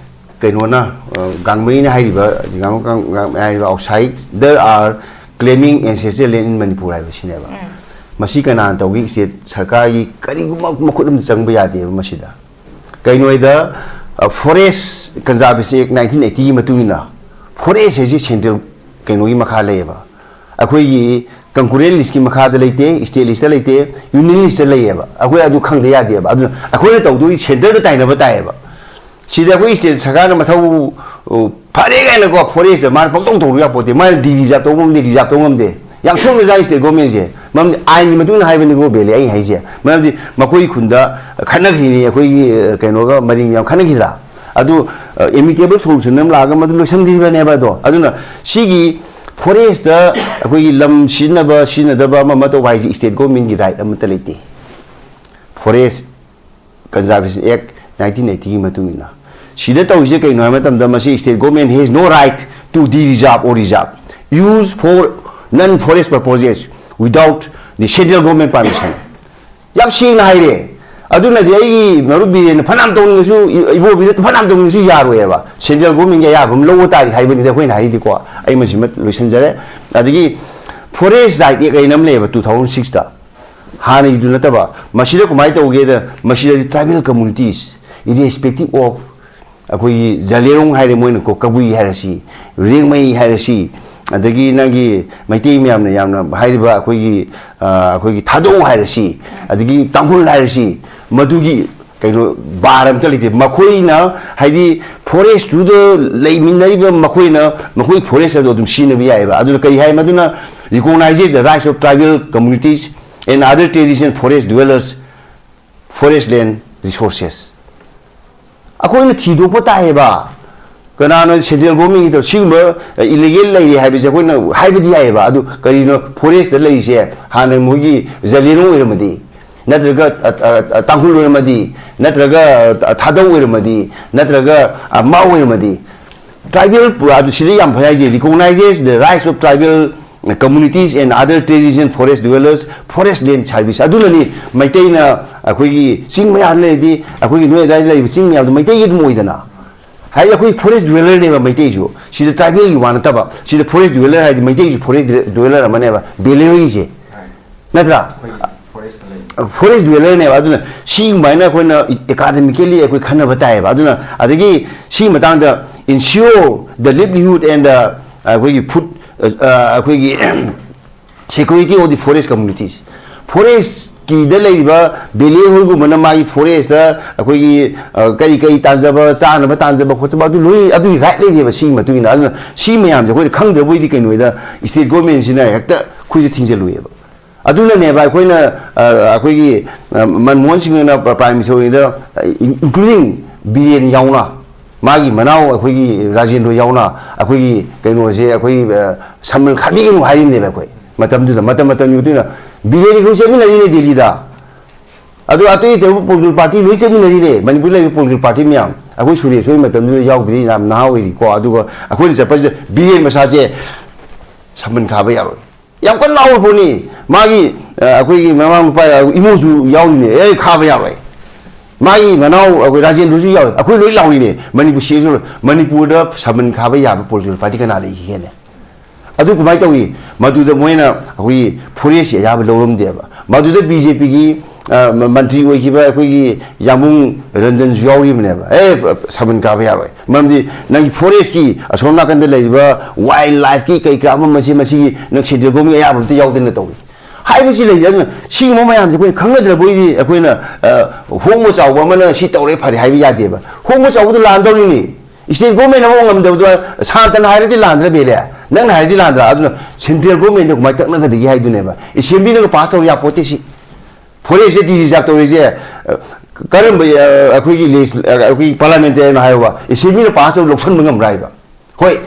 ꯀꯩꯅꯣꯅ, ꯑ, ꯒꯥꯡꯃꯩꯅ ꯍꯥꯏꯔꯤꯕ, ꯒꯥꯡ-, ꯒꯥꯡ-, ꯒꯥꯡ-, ꯍꯥꯏꯔꯤꯕ outside, they are claiming ancestral land in Manipur ꯍꯥꯏꯕꯁꯤꯅꯦꯕ꯫ ꯎꯝ꯫ ꯃꯁꯤ ꯀꯅꯥꯅ ꯇꯧꯒꯦ? ꯁ꯭ꯇꯦꯠ ꯁꯔꯀꯥꯔꯒꯤ ꯀꯔꯤꯒꯨꯝꯕ ꯃꯈꯨꯠ ꯑꯃꯗ ꯆꯪꯕ ꯌꯥꯗꯦꯕ ꯃꯁꯤꯗ꯫ ꯀꯩꯅꯣꯗ, ꯑ, Forest Conservation Act nineteen eighty ꯒꯤ ꯃꯇꯨꯡ ꯏꯟꯅ forest ꯍꯥꯏꯁꯤ ꯁꯦꯟꯇ꯭ꯔꯦꯜ ꯀꯩꯅꯣꯒꯤ ꯃꯈꯥ ꯂꯩꯌꯦꯕ꯫ ꯑꯩꯈꯣꯏꯒꯤ concurrent list ꯀꯤ ꯃꯈꯥꯗ ꯂꯩꯇꯦ, state list ꯇ ꯂꯩꯇꯦ, union list ꯇ ꯂꯩꯌꯦꯕ꯫ ꯑꯩꯈꯣꯏ ꯑꯗꯨ ꯈꯪꯗ ꯌꯥꯗꯦꯕ꯫ ꯑꯗꯨꯅ ꯑꯩꯈꯣꯏꯅ ꯇꯧꯗꯣꯏ ꯁꯦꯟꯇꯔꯗ ꯇꯥꯏꯅꯕ ꯇꯥꯏꯌꯦꯕ꯫ ꯁꯤꯗ ꯑꯩꯈꯣꯏ ꯁ꯭ꯇꯦꯠ ꯁꯔꯀꯥꯔꯅ ꯃꯊꯧ, ꯑ, ꯐꯔꯦ ꯀꯥꯏꯅꯀꯣ forest ꯇ ꯃꯥꯅ ꯄꯪꯇꯧ ꯇꯧꯔꯨ ꯌꯥꯄꯣꯠꯇꯦ꯫ ꯃꯥꯅ ꯗꯤ ꯔꯤꯖꯥꯕ ꯇꯧꯕ ꯉꯝꯗꯦ, ꯔꯤꯖꯥꯕ ꯇꯧꯕ ꯉꯝꯗꯦ꯫ ꯌꯥꯝ ꯁꯣꯏꯕꯖꯥꯠꯅꯤ ꯁ꯭ꯇꯦꯠ ꯒꯣꯔꯃꯦꯟꯁꯦ꯫ ꯃꯔꯝꯗꯤ ꯑꯥꯏꯟꯒꯤ ꯃꯇꯨꯡ ꯏꯟꯅ ꯍꯥꯏꯕꯅꯤꯀꯣ ꯕꯦꯂꯦ ꯑꯩꯅ ꯍꯥꯏꯁꯦ꯫ ꯃꯔꯝꯗꯤ ꯃꯈꯣꯏ ꯈꯨꯟꯗ ꯈꯠꯅꯈ꯭ꯔꯤꯅꯤ, ꯑꯩꯈꯣꯏꯒꯤ, ꯑ, ꯀꯩꯅꯣꯒ ꯃꯔꯤꯡ ꯌꯥꯝ ꯈꯠꯅꯈꯤꯗ꯭ꯔꯥ? ꯑꯗꯨ, ꯑ, amicable solution ꯑꯃ ꯂꯥꯛꯑꯒ ꯃꯗꯨ ꯂꯣꯏꯁꯤꯟꯈꯤꯕꯅꯦꯕ ꯑꯗꯣ꯫ ꯑꯗꯨꯅ ꯁꯤꯒꯤ forest ꯇ ꯑꯩꯈꯣꯏꯒꯤ ꯂꯝ ꯁꯤꯖꯤꯟꯅꯕ, ꯁꯤꯖꯤꯟꯅꯗꯕ ꯑꯃ ꯑꯃ ꯇꯧꯕ ꯍꯥꯏꯁꯦ ꯁ꯭ꯇꯦꯠ ꯒꯣꯔꯃꯦꯟꯒꯤ ꯔꯥꯏꯠ ꯑꯃꯠꯇ ꯂꯩꯇꯦ꯫ Forest Conservation Act nineteen eighty ꯒꯤ ꯃꯇꯨꯡ ꯏꯟꯅ ꯁꯤꯗ ꯇꯧꯔꯤꯁꯦ ꯀꯩꯅꯣ ꯍꯥꯏꯕ ꯃꯇꯝꯗ ꯃꯁꯤ state government has no right to de-reserve or reserve use for non-forest purposes without the central government permission. ꯌꯥꯝ ꯁꯦꯡꯅ ꯍꯥꯏꯔꯦ꯫ ꯑꯗꯨꯅꯗꯤ ꯑꯩꯒꯤ ꯃꯔꯨꯞ ꯕꯤꯔꯦꯟꯅ ꯐꯅꯌꯥꯝ ꯇꯧꯅꯤꯡꯉꯁꯨ, ꯏ-, ꯏꯕꯣꯕꯤꯅ ꯐꯅꯌꯥꯝ ꯇꯧꯅꯤꯡꯉꯁꯨ ꯌꯥꯔꯣꯏꯕ꯫ ꯁꯦꯟꯇ꯭ꯔꯦꯜ ꯒꯣꯔꯃꯦꯟꯒꯤ ꯑꯌꯥꯕ ꯑꯃ ꯂꯧꯕ ꯇꯥꯔꯦ ꯍꯥꯏꯕꯅꯤꯗ ꯑꯩꯈꯣꯏꯅ ꯍꯥꯏꯔꯤꯗꯤꯀꯣ꯫ ꯑꯩ ꯃꯁꯤꯃ ꯂꯣꯏꯁꯤꯟꯖꯔꯦ꯫ ꯑꯗꯒꯤ ꯐꯣꯔꯦꯁ ꯔꯥꯏꯠ ꯑꯦꯛ ꯍꯥꯏꯅ ꯑꯃ ꯂꯩꯌꯦꯕ, ꯇꯨ ꯊꯥꯎꯖꯟ ꯁꯤꯛꯁꯇ, ꯍꯥꯟꯅꯒꯤꯗꯨ ꯅꯠꯇꯕ꯫ ꯃꯁꯤꯗ ꯀꯃꯥꯏꯅ ꯇꯧꯒꯦꯗ, ꯃꯁꯤꯗꯗꯤ tribal communities, irrespective of ꯑꯩꯈꯣꯏꯒꯤ ꯖꯂꯦꯔꯣꯡ ꯍꯥꯏꯔꯦ, ꯃꯣꯏꯅ ꯀꯣ-, ꯀꯕꯨꯏ ꯍꯥꯏꯔꯁꯤ, ꯔꯦꯡꯃꯩ ꯍꯥꯏꯔꯁꯤ, ꯑꯗꯒꯤ ꯅꯪꯒꯤ ꯃꯩꯇꯩ ꯃꯌꯥꯝꯅ ꯌꯥꯝꯅ ꯍꯥꯏꯔꯤꯕ ꯑꯩꯈꯣꯏꯒꯤ, ꯑ, ꯑꯩꯈꯣꯏꯒꯤ ꯊꯥꯗꯧ ꯍꯥꯏꯔꯁꯤ, ꯑꯗꯒꯤ ꯇꯥꯡꯈꯨꯜ ꯍꯥꯏꯔꯁꯤ, ꯃꯗꯨꯒꯤ ꯀꯩꯅꯣ ꯕꯥꯔ ꯑꯝꯇ ꯂꯩꯇꯦ꯫ ꯃꯈꯣꯏꯅ ꯍꯥꯏꯗꯤ ꯐꯣꯔꯦꯁꯇꯨꯗ ꯂꯩꯃꯤꯟꯅꯔꯤꯕ ꯃꯈꯣꯏꯅ ꯃꯈꯣꯏ ꯐꯣꯔꯦꯁ ꯑꯗꯨ ꯑꯗꯨꯝ ꯁꯤꯖꯤꯟꯅꯕ ꯌꯥꯏꯑꯕ꯫ ꯑꯗꯨꯅ ꯀꯔꯤ ꯍꯥꯏ ꯃꯗꯨꯅ? Recognizes the rights of tribal communities and other traditional forest dwellers, forest land resources. ꯑꯩꯈꯣꯏꯅ ꯊꯤꯗꯣꯛꯄ ꯇꯥꯏꯌꯦꯕ꯫ ꯀꯅꯥꯅꯣ ꯁꯦꯟꯇ꯭ꯔꯦꯜ ꯒꯣꯔꯃꯦꯟꯒꯤ ꯇꯧ-, ꯁꯤꯒꯨꯝꯕ ꯏꯂꯤꯒꯦꯜ ꯂꯩꯔꯤ ꯍꯥꯏꯕꯁꯦ ꯑꯩꯈꯣꯏꯅ ꯍꯥꯏꯕꯗꯤ ꯌꯥꯏꯌꯦꯕ꯫ ꯑꯗꯨ ꯀꯔꯤꯅꯣ ꯐꯣꯔꯦꯁꯇ ꯂꯩꯔꯤꯁꯦ? ꯍꯥꯟꯅ ꯃꯣꯏꯒꯤ ꯖꯂꯦꯔꯣꯡ ꯑꯣꯏꯔꯝꯃꯗꯤ, ꯅꯠꯇ꯭ꯔꯒ, ꯑ, ꯑ, ꯑ, ꯇꯥꯡꯈꯨꯜ ꯑꯣꯏꯔꯝꯃꯗꯤ, ꯅꯠꯇ꯭ꯔꯒ, ꯑ, ꯊꯥꯗꯧ ꯑꯣꯏꯔꯝꯃꯗꯤ, ꯅꯠꯇ꯭ꯔꯒ, ꯑ, ꯃꯥꯎ ꯑꯣꯏꯔꯝꯃꯗꯤ, tribal ꯄꯨꯔꯥ ꯑꯗꯨ ꯁꯤꯗ ꯌꯥꯝ ꯐꯩ ꯍꯥꯏꯁꯦ, recognizes the rights of tribal communities and other traditional forest dwellers, forest land service꯫ ꯑꯗꯨꯅꯅꯤ ꯃꯩꯇꯩꯅ ꯑꯩꯈꯣꯏꯒꯤ ꯆꯤꯡ ꯃꯌꯥꯗ ꯂꯩꯔꯗꯤ, ꯑꯩꯈꯣꯏꯒꯤ ꯅꯣꯏ ꯑꯗꯨꯋꯥꯏꯗ ꯂꯩꯔꯤꯕ ꯆꯤꯡ ꯃꯌꯥꯝꯗꯣ ꯃꯩꯇꯩꯒꯤ ꯑꯗꯨꯝ ꯑꯣꯏꯗꯅ꯫ ꯍꯥꯏꯗꯤ ꯑꯩꯈꯣꯏ ꯐꯣꯔꯦꯁ ꯗ꯭ꯋꯦꯂꯔꯅꯦꯕ ꯃꯩꯇꯩꯁꯨ꯫ ꯁꯤꯗ ꯇ꯭ꯔꯥꯏꯕꯦꯜꯒꯤ ꯋꯥ ꯅꯠꯇꯕ꯫ ꯁꯤꯗ ꯐꯣꯔꯦꯁ ꯗ꯭ꯋꯦꯂꯔ ꯍꯥꯏꯗꯤ ꯃꯩꯇꯩꯁꯨ ꯐꯣꯔꯦꯁ ꯗ꯭ꯋꯦꯂꯔ ꯑꯃꯅꯦꯕ, ꯕꯦꯂꯦꯔꯤꯁꯦ꯫ ꯅꯠꯇ꯭ꯔꯥ? ꯐꯣꯔꯦꯁꯇ ꯂꯩ꯫ ꯐꯣꯔꯦꯁ ꯗ꯭ꯋꯦꯂꯔꯅꯦꯕ꯫ ꯑꯗꯨꯅ ꯁꯤꯒꯨꯃꯥꯏꯅ ꯑꯩꯈꯣꯏꯅ ꯑꯦꯀꯥꯗꯃꯤꯀꯦꯜꯂꯤ ꯑꯩꯈꯣꯏ ꯈꯟꯅꯕ ꯇꯥꯏꯌꯦꯕ꯫ ꯑꯗꯨꯅ ꯑꯗꯒꯤ ꯁꯤꯒꯤ ꯃꯇꯥꯡꯗ ensure the livelihood and the ꯑꯩꯈꯣꯏꯒꯤ ꯐꯨꯗ, ꯑꯩꯈꯣꯏꯒꯤ security of the forest communities꯫ ꯐꯣꯔꯦꯁꯀꯤꯗ ꯂꯩꯔꯤꯕ ꯕꯦꯂꯦ ꯍꯣꯏꯒꯨꯝꯕꯅ ꯃꯥꯒꯤ ꯐꯣꯔꯦꯁꯇ ꯑꯩꯈꯣꯏꯒꯤ, ꯑ, ꯀꯔꯤ ꯀꯔꯤ ꯇꯥꯟꯖꯕ, ꯆꯥꯅꯕ ꯇꯥꯟꯖꯕ ꯈꯣꯠꯆꯕ, ꯑꯗꯨ ꯂꯣꯏ, ꯑꯗꯨꯒꯤ ꯔꯥꯏꯠ ꯂꯩꯅꯦꯕ꯫ ꯁꯤꯒꯤ ꯃꯇꯨꯡ ꯏꯟꯅ, ꯑꯗꯨꯅ ꯁꯤ ꯃꯌꯥꯝꯁꯦ ꯑꯩꯈꯣꯏꯅ ꯈꯪꯗ꯭ꯔꯕꯣꯏꯗꯤ ꯀꯩꯅꯣꯗ ꯁ꯭ꯇꯦꯠ ꯒꯣꯔꯃꯦꯟꯁꯤꯅ ꯍꯦꯛꯇ ꯑꯩꯈꯣꯏꯁꯦ ꯊꯤꯡꯖꯤꯜꯂꯨꯏꯌꯦꯕ꯫ ꯑꯗꯨꯅꯅꯦꯕ ꯑꯩꯈꯣꯏꯅ, ꯑ, ꯑꯩꯈꯣꯏꯒꯤ, ꯑ, ꯃꯟꯃꯣꯍꯟ ꯁꯤꯡꯍꯅ ꯄ꯭ꯔꯥꯏꯝ ꯃꯤꯅꯤꯁꯇꯔ ꯑꯣꯏꯔꯤꯉꯩꯗ, ꯑ, ꯏꯟ-, including ꯕꯤꯔꯦꯟ ꯌꯥꯎꯅ, ꯃꯥꯒꯤ ꯃꯅꯥꯎ ꯑꯩꯈꯣꯏꯒꯤ ꯔꯥꯖꯦꯟꯗ꯭ꯔꯣ ꯌꯥꯎꯅ ꯑꯩꯈꯣꯏꯒꯤ ꯀꯩꯅꯣꯁꯦ, ꯑꯩꯈꯣꯏꯒꯤ, ꯑ, ꯁꯃꯟ ꯈꯥꯕꯤꯒꯅꯨ ꯍꯥꯏꯔꯤꯕꯅꯦꯕ ꯑꯩꯈꯣꯏ ꯃꯇꯝꯗꯨꯗ꯫ ꯃꯇꯝ ꯃꯇꯝꯒꯤ ꯃꯇꯨꯡ ꯏꯟꯅ ꯕꯤꯔꯦꯟ ꯑꯩꯈꯣꯏ ꯆꯠꯃꯤꯟꯅꯔꯤꯅꯦ ꯗꯦꯜꯂꯤꯗ꯫ ꯑꯗꯣ ꯑꯇꯩ ꯑꯇꯩ ꯄꯣꯂꯤꯇꯤꯀꯦꯜ ꯄꯥꯔꯇꯤ ꯂꯣꯏ ꯆꯠꯃꯤꯟꯅꯔꯤꯅꯦ, ꯃꯅꯤꯄꯨꯔꯗ ꯂꯩꯔꯤꯕ ꯄꯣꯂꯤꯇꯤꯀꯦꯜ ꯄꯥꯔꯇꯤ ꯃꯌꯥꯝ꯫ ꯑꯩꯈꯣꯏ ꯁꯨꯔꯦꯁ ꯍꯣꯏ ꯃꯇꯝꯗꯨꯗ ꯌꯥꯎꯗ꯭ꯔꯤ, ꯌꯥꯝ ꯅꯍꯥ ꯑꯣꯏꯔꯤꯀꯣ꯫ ꯑꯗꯨꯒ ꯑꯩꯈꯣꯏꯅ ꯆꯠꯄꯁꯤꯗ ꯕꯤꯔꯦꯟ ꯃꯁꯥꯁꯦ ꯁꯃꯟ ꯈꯥꯕ ꯌꯥꯔꯣꯏ꯫ ꯌꯥꯝ ꯀꯟꯅ ꯂꯥꯎꯕ ꯄꯣꯠꯅꯤ꯫ ꯃꯥꯒꯤ ꯑ, ꯑꯩꯈꯣꯏꯒꯤ ꯃꯃꯥ ꯃꯄꯥ, ꯏꯃꯨꯡꯁꯨ ꯌꯥꯎꯔꯤꯅꯦ, "ꯑꯦ, ꯈꯥꯕ ꯌꯥꯔꯣꯏ, ꯃꯥꯒꯤ ꯃꯅꯥꯎ ꯑꯩꯈꯣꯏ ꯔꯥꯖꯦꯟꯗ꯭ꯔꯁꯨ ꯌꯥꯎꯔꯤ", ꯑꯩꯈꯣꯏ ꯂꯣꯏ ꯂꯥꯎꯔꯤꯅꯦ꯫ ꯃꯅꯤꯄꯨꯔ ꯁꯤꯁꯨ, ꯃꯅꯤꯄꯨꯔꯗ ꯁꯃꯟ ꯈꯥꯕ ꯌꯥꯕ ꯄꯣꯂꯤꯇꯤꯀꯦꯜ ꯄꯥꯔꯇꯤ ꯀꯅꯥ ꯂꯩꯈꯤꯒꯦꯅꯦ? ꯑꯗꯨ ꯀꯃꯥꯏꯅ ꯇꯧꯏ? ꯃꯗꯨꯗ ꯃꯣꯏꯅ ꯑꯩꯈꯣꯏꯒꯤ ꯐꯣꯔꯦꯁꯀꯤ ꯑꯌꯥꯕ ꯂꯧꯔꯝꯗꯦꯕ꯫ ꯃꯗꯨꯗ ꯕꯤ ꯖꯦ ꯄꯤꯒꯤ, ꯑ, ꯃ-, ꯃꯟꯇ꯭ꯔꯤ ꯑꯣꯏꯈꯤꯕ ꯑꯩꯈꯣꯏꯒꯤ ꯌꯥꯝꯕꯨꯡ ꯔꯟꯖꯟꯁꯨ ꯌꯥꯎꯔꯤꯕꯅꯦꯕ, "ꯑꯦ, ꯁꯃꯟ ꯀꯥꯕ ꯌꯥꯔꯣꯏ, ꯃꯔꯝꯗꯤ ꯅꯪꯒꯤ ꯐꯣꯔꯦꯁꯀꯤ ꯑꯁꯣꯝ ꯅꯥꯀꯟꯗ ꯂꯩꯔꯤꯕ ꯋꯥꯏꯜ ꯂꯥꯏꯐꯀꯤ ꯀꯩ ꯀꯔꯥ ꯑꯃ, ꯃꯁꯤ, ꯃꯁꯤꯒꯤ ꯅꯪ ꯁꯦꯟꯇ꯭ꯔꯦꯜ ꯒꯣꯔꯃꯦꯟꯒꯤ ꯑꯌꯥꯕ ꯑꯝꯇ ꯌꯥꯎꯗꯅ ꯇꯧꯏ" ꯍꯥꯏꯕꯁꯤ ꯂꯩꯔꯦ꯫ ꯑꯗꯨꯅ ꯁꯤꯒꯨꯝꯕ ꯃꯌꯥꯝꯁꯦ ꯑꯩꯈꯣꯏꯅ ꯈꯪꯅꯗ꯭ꯔꯕ ꯑꯣꯏꯗꯤ, ꯑꯩꯈꯣꯏꯅ, ꯑ, ꯍꯣꯡꯕ ꯆꯥꯎꯕ ꯑꯃꯅ ꯁꯤ ꯇꯧꯔꯦ ꯐꯔꯦ ꯍꯥꯏꯕ ꯌꯥꯗꯦꯕ꯫ ꯍꯣꯡꯕ ꯆꯥꯎꯕꯗꯣ ꯂꯥꯟꯗꯧꯔꯤꯅꯤ꯫ ꯁ꯭ꯇꯦꯠ ꯒꯣꯔꯃꯦꯟꯅ ꯑꯃꯨꯛ ꯉꯝꯗꯕꯗꯣ, ꯁꯥꯟꯇꯅ ꯍꯥꯏꯔꯗꯤ ꯂꯥꯟꯗ꯭ꯔꯥ ꯕꯦꯂꯦ? ꯅꯪꯅ ꯍꯥꯏꯔꯗꯤ ꯂꯥꯟꯗ꯭ꯔꯥ? ꯑꯗꯨꯅ ꯁꯦꯟꯇ꯭ꯔꯦꯜ ꯒꯣꯔꯃꯦꯟꯗ ꯀꯃꯥꯏꯅ ꯇꯛꯅꯒꯗꯒꯦ ꯍꯥꯏꯗꯨꯅꯦꯕ꯫ ꯑꯦꯁꯦꯝꯕ꯭ꯂꯤꯅꯒ ꯄꯥꯁ ꯇꯧꯕ ꯌꯥꯄꯣꯠꯇꯦ ꯁꯤ꯫ ꯐꯣꯔꯦꯁꯁꯦ ꯗꯤ ꯔꯤꯖꯥꯔꯚ ꯇꯧꯔꯤꯁꯦ, ꯑ, ꯀꯔꯝꯕ, ꯑ, ꯑꯩꯈꯣꯏꯒꯤ ꯂꯦꯖ-, ꯑ, ꯑꯩꯈꯣꯏꯒꯤ ꯄꯥꯔꯂꯥꯃꯦꯟꯇꯔꯤꯅ ꯍꯥꯏꯌꯣꯕ, ꯑꯦꯁꯦꯝꯕ꯭ꯂꯤꯅ ꯄꯥꯁ ꯇꯧꯔ ꯂꯧꯁꯟꯕ ꯉꯝꯕ꯭ꯔꯥ ꯍꯥꯏꯕ? ꯍꯣꯏ,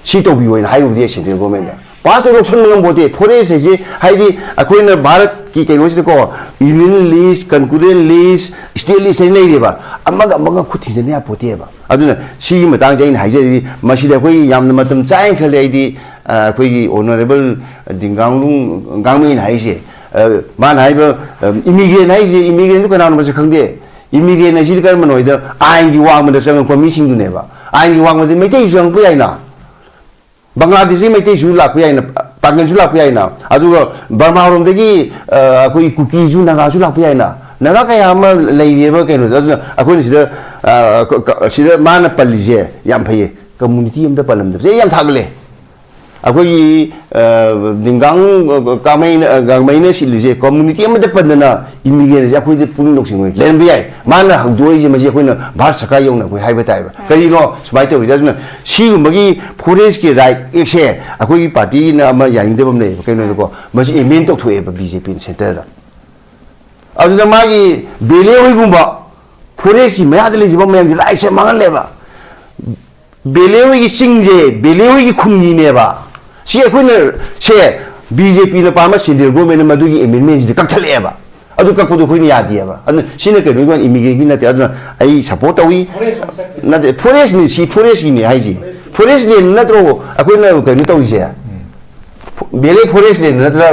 ꯁꯤ ꯇꯧꯕꯤꯌꯣ ꯍꯥꯏꯅ ꯍꯥꯏꯔꯨꯕꯗꯤ ꯁꯦꯟꯇ꯭ꯔꯦꯜ ꯒꯣꯔꯃꯦꯟꯗ ꯄꯥꯁ ꯇꯧ ꯂꯧꯁꯟꯕ ꯉꯝꯄꯣꯠꯇꯦ꯫ ꯐꯣꯔꯦꯁ ꯍꯥꯏꯁꯦ, ꯍꯥꯏꯗꯤ, ꯑꯩꯈꯣꯏꯅ ꯚꯥꯔꯠꯀꯤ ꯀꯩꯅꯣꯁꯤꯗꯀꯣ, ꯌꯨꯅꯤꯌꯟ ꯂꯤꯁ, ꯀꯟꯀꯨꯔꯦꯟ ꯂꯤꯁ, ꯁ꯭ꯇꯦꯠ ꯂꯤꯁ ꯍꯥꯏꯅ ꯂꯩꯔꯦꯕ, ꯑꯃꯒ ꯑꯃꯒ ꯈꯨꯠ ꯊꯤꯡꯖꯤꯟ ꯌꯥꯄꯣꯠꯇꯦꯕ꯫ ꯑꯗꯨꯅ ꯁꯤꯒꯤ ꯃꯇꯥꯡꯁꯦ ꯑꯩꯅ ꯍꯥꯏꯖꯔꯤꯗꯤ, ꯃꯁꯤꯗ ꯑꯩꯈꯣꯏ ꯌꯥꯝꯅ ꯃꯇꯝ ꯆꯥꯏꯅ ꯈꯜꯂꯦ꯫ ꯑꯩꯗꯤ, ꯑ, ꯑꯩꯈꯣꯏꯒꯤ ꯑꯣꯅꯔꯦꯕꯜ ꯗꯤꯡꯒꯥꯡꯂꯨꯡ ꯒꯥꯡꯃꯩꯅ ꯍꯥꯏꯁꯦ, ꯑ, ꯃꯥꯅ ꯍꯥꯏꯕ, ꯑ, ꯏꯃꯤꯒ꯭ꯔꯦꯟ ꯍꯥꯏꯁꯦ, ꯏꯃꯤꯒ꯭ꯔꯦꯟꯗꯨ ꯀꯅꯥꯅꯣ ꯃꯁꯛ ꯈꯪꯗꯦ꯫ ꯏꯃꯤꯒ꯭ꯔꯦꯟ ꯍꯥꯏꯁꯤꯗꯤ ꯀꯔꯝꯕꯅꯣ ꯍꯥꯏꯗ, ꯑꯥꯏꯟꯒꯤ ꯋꯥꯡꯃꯗ ꯆꯪꯉꯛꯄ ꯃꯤꯁꯤꯡꯗꯨꯅꯦꯕ꯫ ꯑꯥꯏꯟꯒꯤ ꯋꯥꯡꯃꯗꯤ ꯃꯩꯇꯩꯁꯨ ꯆꯪꯉꯛꯄ ꯌꯥꯏꯅ, ꯕꯪꯒ꯭ꯂꯥꯗꯦꯁꯤ ꯃꯩꯇꯩꯁꯨ ꯂꯥꯛꯄ ꯌꯥꯏꯅ, ꯄꯥꯡꯒꯜꯁꯨ ꯂꯥꯛꯄ ꯌꯥꯏꯅ, ꯑꯗꯨꯒ ꯕꯔꯃꯥꯔꯣꯝꯗꯒꯤ, ꯑ, ꯑꯩꯈꯣꯏ ꯀꯨꯀꯤꯁꯨ, ꯅꯥꯒꯥꯁꯨ ꯂꯥꯛꯄ ꯌꯥꯏꯅ, ꯅꯥꯒꯥ ꯀꯌꯥ ꯑꯃ ꯂꯩꯔꯤꯑꯕ ꯀꯩꯅꯣꯗ꯫ ꯑꯗꯨꯅ ꯑꯩꯈꯣꯏꯅ ꯁꯤꯗ, ꯑ, ꯀ-, ꯀ-, ꯁꯤꯗ ꯃꯥꯅ ꯄꯜꯂꯤꯁꯦ ꯌꯥꯝ ꯐꯩꯌꯦ, ꯀꯝꯃꯨꯅꯤꯇꯤ ꯑꯝꯇ ꯄꯜꯂꯝꯗꯕꯁꯦ ꯑꯩ ꯌꯥꯝ ꯊꯥꯒꯠꯂꯦ꯫ ꯑꯩꯈꯣꯏꯒꯤ, ꯑ, ꯗꯤꯡꯒꯥꯡ, ꯑ, ꯀꯥꯃꯩꯅ, ꯑ, ꯒꯥꯡꯃꯩꯅ ꯁꯤꯠꯂꯤꯁꯦ ꯀꯝꯃꯨꯅꯤꯇꯤ ꯑꯃꯗ ꯄꯟꯗꯅ ꯏꯃꯤꯒ꯭ꯔꯦꯟꯁꯦ ꯑꯩꯈꯣꯏꯗ ꯄꯨꯛꯅꯤꯡ ꯂꯧꯁꯤꯡ ꯑꯣꯏ ꯂꯩꯔꯝꯕ ꯌꯥꯏ꯫ ꯃꯥꯅ ꯍꯧꯗꯣꯛꯏꯁꯦ ꯃꯁꯤ ꯑꯩꯈꯣꯏꯅ ꯚꯥꯔꯠ ꯁꯔꯀꯥꯔ ꯌꯧꯅ ꯑꯩꯈꯣꯏ ꯍꯥꯏꯕ ꯇꯥꯏꯕ꯫ ꯀꯔꯤꯅꯣ ꯁꯨꯃꯥꯏꯅ ꯇꯧꯔꯤꯁꯦ? ꯑꯗꯨꯅ ꯁꯤꯒꯨꯝꯕꯒꯤ ꯐꯣꯔꯦꯁꯀꯤ ꯔꯥꯏꯠ ꯑꯦꯛꯁꯦ ꯑꯩꯈꯣꯏꯒꯤ ꯄꯥꯔꯇꯤꯅ ꯑꯃ ꯌꯥꯅꯤꯡꯗꯕ ꯑꯃ ꯂꯩꯌꯦꯕ꯫ ꯀꯩꯅꯣꯗꯀꯣ, ꯃꯁꯤ ꯑꯦꯃꯦꯟ ꯇꯧꯊꯣꯛꯑꯦꯕ ꯕꯤ ꯖꯦ ꯄꯤꯅ ꯁꯦꯟꯇꯔꯗ꯫ ꯑꯗꯨꯗ ꯃꯥꯒꯤ ꯕꯦꯂꯦ ꯍꯣꯏꯒꯨꯝꯕ ꯐꯣꯔꯦꯁꯀꯤ ꯃꯌꯥꯗ ꯂꯩꯖꯕ ꯃꯌꯥꯝꯒꯤ ꯔꯥꯏꯠꯁꯦ ꯃꯥꯡꯍꯜꯂꯦꯕ꯫ ꯕꯦꯂꯦ ꯍꯣꯏꯒꯤ ꯆꯤꯡꯁꯦ, ꯕꯦꯂꯦ ꯍꯣꯏꯒꯤ ꯈꯨꯟꯒꯤꯅꯦꯕ꯫ ꯁꯤ ꯑꯩꯈꯣꯏꯅ, ꯁꯦ, ꯕꯤ ꯖꯦ ꯄꯤꯅ ꯄꯥꯝꯕ ꯁꯦꯟꯇ꯭ꯔꯦꯜ ꯒꯣꯔꯃꯦꯟꯅ ꯃꯗꯨꯒꯤ ꯑꯦꯃꯦꯟꯃꯦꯟꯁꯤꯗ ꯀꯛꯊꯠꯂꯛꯑꯦꯕ꯫ ꯑꯗꯨ ꯀꯛꯄꯗꯣ ꯑꯩꯈꯣꯏꯅ ꯌꯥꯗꯦꯕ꯫ ꯑꯗꯨꯅ ꯁꯤꯅ ꯀꯩꯅꯣꯒꯤ ꯋꯥꯅꯤ, ꯏꯃꯤꯒ꯭ꯔꯦꯟꯒꯤ ꯅꯠꯇꯦ꯫ ꯑꯗꯨꯅ ꯑꯩ ꯁꯞꯄꯣꯔꯠ ꯇꯧꯏ꯫ ꯐꯣꯔꯦꯁ ꯑꯃ ꯆꯠꯈ꯭ꯔꯦ꯫ ꯅꯠꯇꯦ, ꯐꯣꯔꯦꯁꯅꯤ, ꯁꯤ ꯐꯣꯔꯦꯁꯀꯤꯅꯤ ꯍꯥꯏꯁꯤ꯫ ꯐꯣꯔꯦꯁꯀꯤ꯫ ꯐꯣꯔꯦꯁꯅꯦ ꯅꯠꯇ꯭ꯔꯣ ꯑꯩꯈꯣꯏꯅ ꯀꯩꯅꯣ ꯇꯧꯔꯤꯁꯦ? ꯕꯦꯂꯦ ꯐꯣꯔꯦꯁ ꯂꯦꯟꯗ ꯅꯠꯇ꯭ꯔꯥ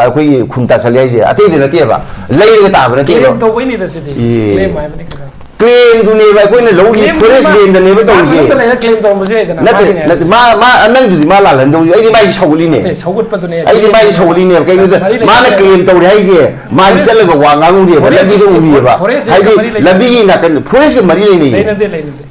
ꯑꯩꯈꯣꯏꯒꯤ ꯈꯨꯟ ꯇꯥꯁꯜꯂꯦ ꯍꯥꯏꯁꯦ? ꯑꯇꯩꯗ ꯅꯠꯇꯦꯕ, ꯂꯩꯔꯒ ꯇꯥꯕ ꯅꯠꯇꯦꯕ꯫ ꯀ꯭ꯂꯦꯝ ꯇꯧꯕꯩꯅꯤꯗ ꯁꯤꯗꯤ꯫ ꯌꯦ꯫ ꯀ꯭ꯂꯦꯝ ꯍꯥꯏꯕꯅꯤ ꯀꯩꯅꯣ꯫ ꯀ꯭ꯂꯦꯝꯗꯨꯅꯦꯕ ꯑꯩꯈꯣꯏꯅ ꯂꯧꯔꯤ, ꯀ꯭ꯂꯦꯝ ꯐꯣꯔꯦꯁ ꯃꯥ-, ꯂꯦꯟꯗꯅꯦꯕ ꯃꯥ ꯇꯧꯔꯤꯁꯦ꯫ ꯃꯅꯨꯡꯗ ꯂꯩꯔ ꯀ꯭ꯂꯦꯝ ꯇꯧꯔꯝꯕꯁꯨ ꯌꯥꯏꯗꯅ, ꯅꯠꯇꯦ, ꯃꯥꯒꯤꯅꯦ ꯅꯠꯇꯦ, ꯍꯥꯏꯕꯗꯤ꯫ ꯃꯥ, ꯃꯥ, ꯅꯪꯗꯨꯗꯤ ꯃꯥ ꯂꯥꯜꯍꯟꯗꯧꯅꯤ, ꯑꯩꯗꯤ ꯃꯥꯏꯁꯦ ꯁꯧꯒꯠꯂꯤꯅꯦ꯫ ꯅꯠꯇꯦ, ꯁꯧꯒꯠꯄꯗꯨꯅꯦ꯫ ꯑꯩꯗꯤ ꯃꯥꯏꯁꯦ ꯁꯧꯒꯠꯂꯤꯅꯦꯕ꯫ ꯀꯩꯒꯤꯅꯣꯗ ꯃꯔꯤ ꯂꯩꯅꯗꯦ꯫ ꯃꯥꯅ ꯀ꯭ꯂꯦꯝ ꯇꯧꯔꯦ ꯍꯥꯏꯁꯦ, ꯃꯥꯗꯤ ꯐꯣꯔꯦꯁ-, ꯆꯠꯂꯒ ꯋꯥ ꯉꯥꯡꯉꯨꯅꯦꯕ, ꯐꯣꯔꯦꯁ-, ꯂꯝꯕꯤꯗ ꯎꯕꯤꯌꯦꯕ꯫ ꯐꯣꯔꯦꯁ ꯍꯥꯏꯗꯤ ꯃꯔꯤ ꯂꯩꯅꯗꯦ꯫ ꯂꯝꯕꯤꯒꯤ ꯅꯥꯀꯟ, ꯐꯣꯔꯦꯁꯀ ꯃꯔꯤ ꯂꯩꯅꯩꯌꯦ꯫ ꯂꯩꯅꯗꯦ, ꯂꯩꯅꯗꯦ꯫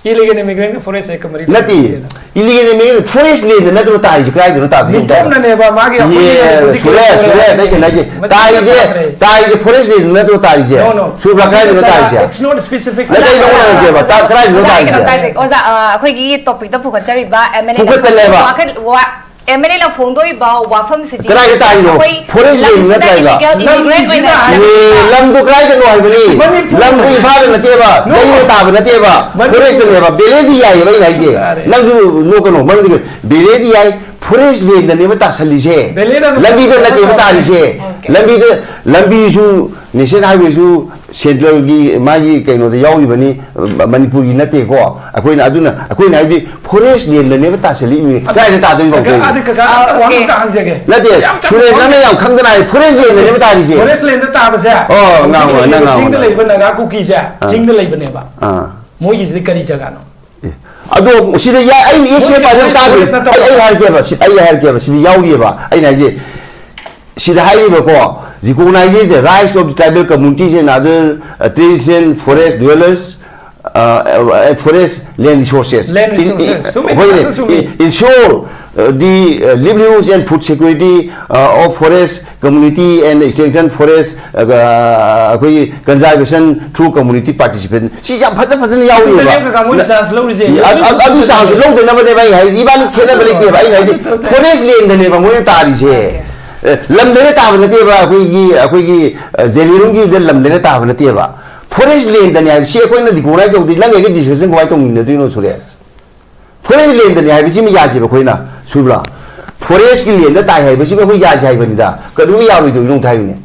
ꯏꯂꯤꯒꯦꯜ ꯏꯃꯤꯒ꯭ꯔꯦꯟꯒ ꯐꯣꯔꯦꯁ ꯑꯦꯛꯀ ꯃꯔꯤ ꯅꯠꯇꯦ, ꯂꯩꯅꯗꯦꯗꯅ꯫ ꯏꯂꯤꯒꯦꯜ ꯏꯃꯤꯒ꯭ꯔꯦꯟ ꯐꯣꯔꯦꯁ ꯂꯦꯟꯗ ꯅꯠꯇ꯭ꯔꯣ ꯇꯥꯔꯤꯁꯦ? ꯀꯗꯥꯏꯗꯅꯣ ꯇꯥꯗꯣꯏꯁꯦ? ꯏꯟꯊꯣꯛꯅꯅꯦꯕ ꯃꯥꯒꯤ ꯑꯩꯈꯣꯏꯒꯤ ꯌꯦ, ꯍꯧꯖꯤꯛꯀꯤ ꯁꯨꯔꯦ, ꯂꯩꯔꯤꯕ ꯁꯨꯔꯦ, ꯑꯩ ꯀꯩꯅꯣ ꯍꯥꯏꯁꯦ, ꯃꯇꯝ ꯇꯥꯔꯤꯁꯦ, ꯇꯥꯗ꯭ꯔꯦ꯫ ꯇꯥꯔꯤꯁꯦ ꯐꯣꯔꯦꯁ ꯂꯦꯟꯗ ꯅꯠꯇ꯭ꯔꯣ ꯇꯥꯔꯤꯁꯦ? No, no. ꯁꯨꯔ ꯀꯗꯥꯏꯗꯅꯣ ꯇꯥꯔꯤꯁꯦ? It's not specific. ꯅꯠꯇꯦ, ꯑꯩ ꯅꯉꯣꯟꯗ ꯍꯪꯒꯦꯕ, ꯇꯥ-, ꯀꯗꯥꯏꯗꯅꯣ ꯑꯣꯖꯥ, ꯇꯥꯔꯤꯁꯦ? ꯑꯣꯖꯥ, ꯑꯣꯖꯥ, ꯑ, ꯑꯩꯈꯣꯏꯒꯤ ꯇꯣꯄꯤꯛꯇ ꯄꯨꯈꯠꯆꯔꯤꯕ ꯑꯦꯝ ꯑꯦꯜ ꯑꯦ ꯄꯨꯈꯠꯇꯅꯦꯕ꯫ ꯑꯦꯝ ꯑꯦꯜ ꯑꯦꯅ ꯐꯣꯡꯗꯣꯛꯏꯕ ꯋꯥꯐꯝꯁꯤꯗꯤ ꯀꯗꯥꯏꯗ ꯇꯥꯔꯤꯅꯣ? ꯑꯩꯈꯣꯏ ꯐꯣꯔꯦꯁ ꯂꯦꯟꯗ ꯂꯝꯁꯤꯗ ꯇꯥꯔꯤꯕ? ꯏꯂꯤꯒꯦꯜ ꯏꯃꯤꯒ꯭ꯔꯦꯟ ꯑꯣꯏꯅ ꯌꯦ, ꯂꯝꯗꯣ ꯀꯗꯥꯏꯗꯅꯣ ꯍꯥꯏꯕꯅꯤ? ꯃꯅꯤꯄꯨꯔ꯫ ꯂꯝꯗꯣ ꯏꯝꯐꯥꯜꯗ ꯅꯠꯇꯦꯕ, No. ꯀꯩꯅꯣ ꯇꯥꯕ ꯅꯠꯇꯦꯕ, ꯃꯅꯤꯄꯨꯔ꯫ ꯐꯣꯔꯦꯁꯇꯅꯦꯕ꯫ ꯕꯦꯂꯦꯗꯤ ꯌꯥꯏꯌꯦꯕ ꯑꯩꯅ ꯍꯥꯏꯁꯦ꯫ ꯌꯥꯔꯦ꯫ ꯅꯪꯁꯨ ꯅꯣꯛꯀꯅꯣ, ꯃꯔꯝꯗꯤ ꯕꯦꯂꯦꯗꯤ ꯌꯥꯏ, ꯐꯣꯔꯦꯁ ꯂꯦꯟꯗꯅꯦꯕ ꯇꯥꯁꯜꯂꯤꯁꯦ꯫ ꯕꯦꯂꯦꯗ ꯅꯠꯇꯦ꯫ ꯂꯝꯕꯤꯗ ꯅꯠꯇꯦꯕ ꯇꯥꯔꯤꯁꯦ꯫ Okay. ꯂꯝꯕꯤꯗ, ꯂꯝꯕꯤꯁꯨ ꯅꯦꯁꯅꯦꯜ ꯍꯥꯏꯋꯦꯁꯨ ꯁꯦꯟꯇ꯭ꯔꯦꯜꯒꯤ ꯃꯥꯒꯤ ꯀꯩꯅꯣꯗ ꯌꯥꯎꯔꯤꯕꯅꯤ, ꯃꯅꯤꯄꯨꯔꯒꯤ ꯅꯠꯇꯦꯀꯣ꯫ ꯑꯩꯈꯣꯏꯅ ꯑꯗꯨꯅ, ꯑꯩꯈꯣꯏꯅ ꯍꯥꯏꯕꯗꯤ ꯐꯣꯔꯦꯁ ꯂꯦꯟꯗꯅꯦꯕ ꯇꯥꯁꯜꯂꯛꯏꯅꯦ꯫ ꯀꯗꯥꯏꯗ ꯇꯥꯗꯣꯏꯕ ꯀꯀꯥ, ꯑꯩꯈꯣꯏ? ꯑꯗꯨ ꯀꯀꯥ, ꯑꯥ, ꯋꯥ okay. ꯑꯝꯇ ꯍꯪꯖꯒꯦ꯫ ꯅꯠꯇꯦ, ꯌꯥꯝ ꯆꯝꯕ ꯁꯨꯔꯦꯁ ꯋꯥ ꯅꯪꯅ ꯌꯥꯝ ꯈꯪꯗꯅ ꯍꯥꯏ, ꯐꯣꯔꯦꯁ ꯂꯦꯟꯗꯅꯦꯕ ꯇꯥꯔꯤꯁꯦ꯫ ꯐꯣꯔꯦꯁ ꯂꯦꯟꯗ ꯇꯥꯕꯁꯦ꯫ ꯑꯣ, ꯍꯧꯖꯤꯛ ꯉꯥꯡꯉꯣ, ꯂꯩꯔꯤꯕ ꯅꯪ ꯉꯥꯡꯉꯣ, ꯆꯤꯡꯗ ꯉꯥꯡꯉꯣ꯫ ꯂꯩꯕ ꯅꯥꯒꯥ ꯀꯨꯀꯤꯁꯦ ꯑꯥ꯫ ꯆꯤꯡꯗ ꯂꯩꯕꯅꯦꯕ꯫ ꯑꯥ꯫ ꯃꯣꯏꯒꯤꯁꯤꯗꯤ ꯀꯔꯤ ꯖꯒꯥꯅꯣ? ꯑꯗꯣ ꯁꯤꯗ ꯌꯥꯏ, ꯑꯩ ꯑꯦꯛꯁ ꯃꯣꯏꯁꯦ ꯄꯥꯏꯕ ꯐꯣꯔꯦꯁ ꯇꯥꯗꯦ꯫ ꯐꯣꯔꯦꯁ ꯅꯠꯇꯕ꯫ ꯑꯩ, ꯑꯩ ꯍꯥꯏꯔꯛꯀꯦꯕ, ꯁꯤ-, ꯑꯩ ꯍꯥꯏꯔꯛꯀꯦꯕ, ꯁꯤꯗ ꯌꯥꯎꯔꯤꯑꯕ꯫ ꯑꯩꯅ ꯍꯥꯏꯁꯦ, ꯁꯤꯗ ꯍꯥꯏꯔꯤꯕꯀꯣ, recognize the rights of the tribal communities and other, uh, traditional forest dwellers, uh, uh, forest land resources. Land In-, in-, resources. ꯆꯨꯝꯃꯤ, ꯍꯣꯏꯅꯦ, ꯑꯗꯨ ꯆꯨꯝꯃꯤ꯫ in-, ensure, uh, the, uh, livelihood and food security, uh, of forest community and strengthen forest, uh, ꯑꯩꯈꯣꯏꯒꯤ conservation through community participation꯫ ꯁꯤ ꯌꯥꯝ ꯐꯖ ꯐꯖꯅ ꯌꯥꯎꯔꯤꯑꯕ꯫ ꯑꯗꯨꯗꯅꯦ ꯀꯀꯥ ꯃꯣꯏꯅ ꯆꯥꯟꯁ ꯂꯧꯔꯤꯁꯦ꯫ ꯑꯗꯨ, ꯑꯗꯨ ꯆꯥꯟꯁ ꯂꯧꯗꯅꯕꯅꯦꯕ ꯑꯩ ꯍꯥꯏꯁꯦ꯫ ꯏꯕꯥꯅꯤ ꯈꯦꯠꯅꯕ ꯂꯩꯇꯦꯕ꯫ ꯑꯩꯅ ꯍꯥꯏꯗꯤ ꯑꯗꯨ ꯇꯧ-, ꯇꯧ-, ꯐꯣꯔꯦꯁ ꯂꯦꯟꯗꯅꯦꯕ ꯃꯣꯏꯅ ꯇꯥꯔꯤꯁꯦ꯫ ꯑꯦ, ꯂꯝꯗꯅ ꯇꯥꯕ ꯅꯠꯇꯦꯕ꯫ ꯑꯩꯈꯣꯏꯒꯤ, ꯑꯩꯈꯣꯏꯒꯤ, ꯑ, ꯖꯦꯂꯤꯔꯣꯝꯒꯤꯗ ꯂꯝꯗꯅ ꯇꯥꯕ ꯅꯠꯇꯦꯕ꯫ ꯐꯣꯔꯦꯁ ꯂꯦꯟꯗꯅꯦ ꯍꯥꯏꯕ꯫ ꯁꯤ ꯑꯩꯈꯣꯏꯅ ꯔꯤꯀꯣꯒꯅꯥꯏꯁ ꯇꯧꯗꯦ꯫ ꯅꯪ ꯑꯩꯒ ꯗꯤꯁꯀꯁꯟ ꯀꯃꯥꯏꯅ ꯇꯧꯃꯤꯟꯅꯗꯣꯏꯅꯣ, ꯁꯨꯔꯦꯁ? ꯐꯣꯔꯦꯁ ꯂꯦꯟꯗꯅꯦ ꯍꯥꯏꯕꯁꯤꯃ ꯌꯥꯁꯦꯕ ꯑꯩꯈꯣꯏꯅ, ꯁꯨꯕ꯭ꯔꯥ? ꯐꯣꯔꯦꯁꯀꯤ ꯂꯦꯟꯗ ꯇꯥꯏ ꯍꯥꯏꯕꯁꯤꯃ ꯑꯩꯈꯣꯏ ꯌꯥꯁꯦ ꯍꯥꯏꯕꯅꯤꯗ꯫ ꯀꯩꯗꯧꯕ ꯌꯥꯔꯣꯏꯗꯣꯏꯅꯣ ꯑꯝꯇ ꯍꯥꯏꯌꯨꯅꯦ꯫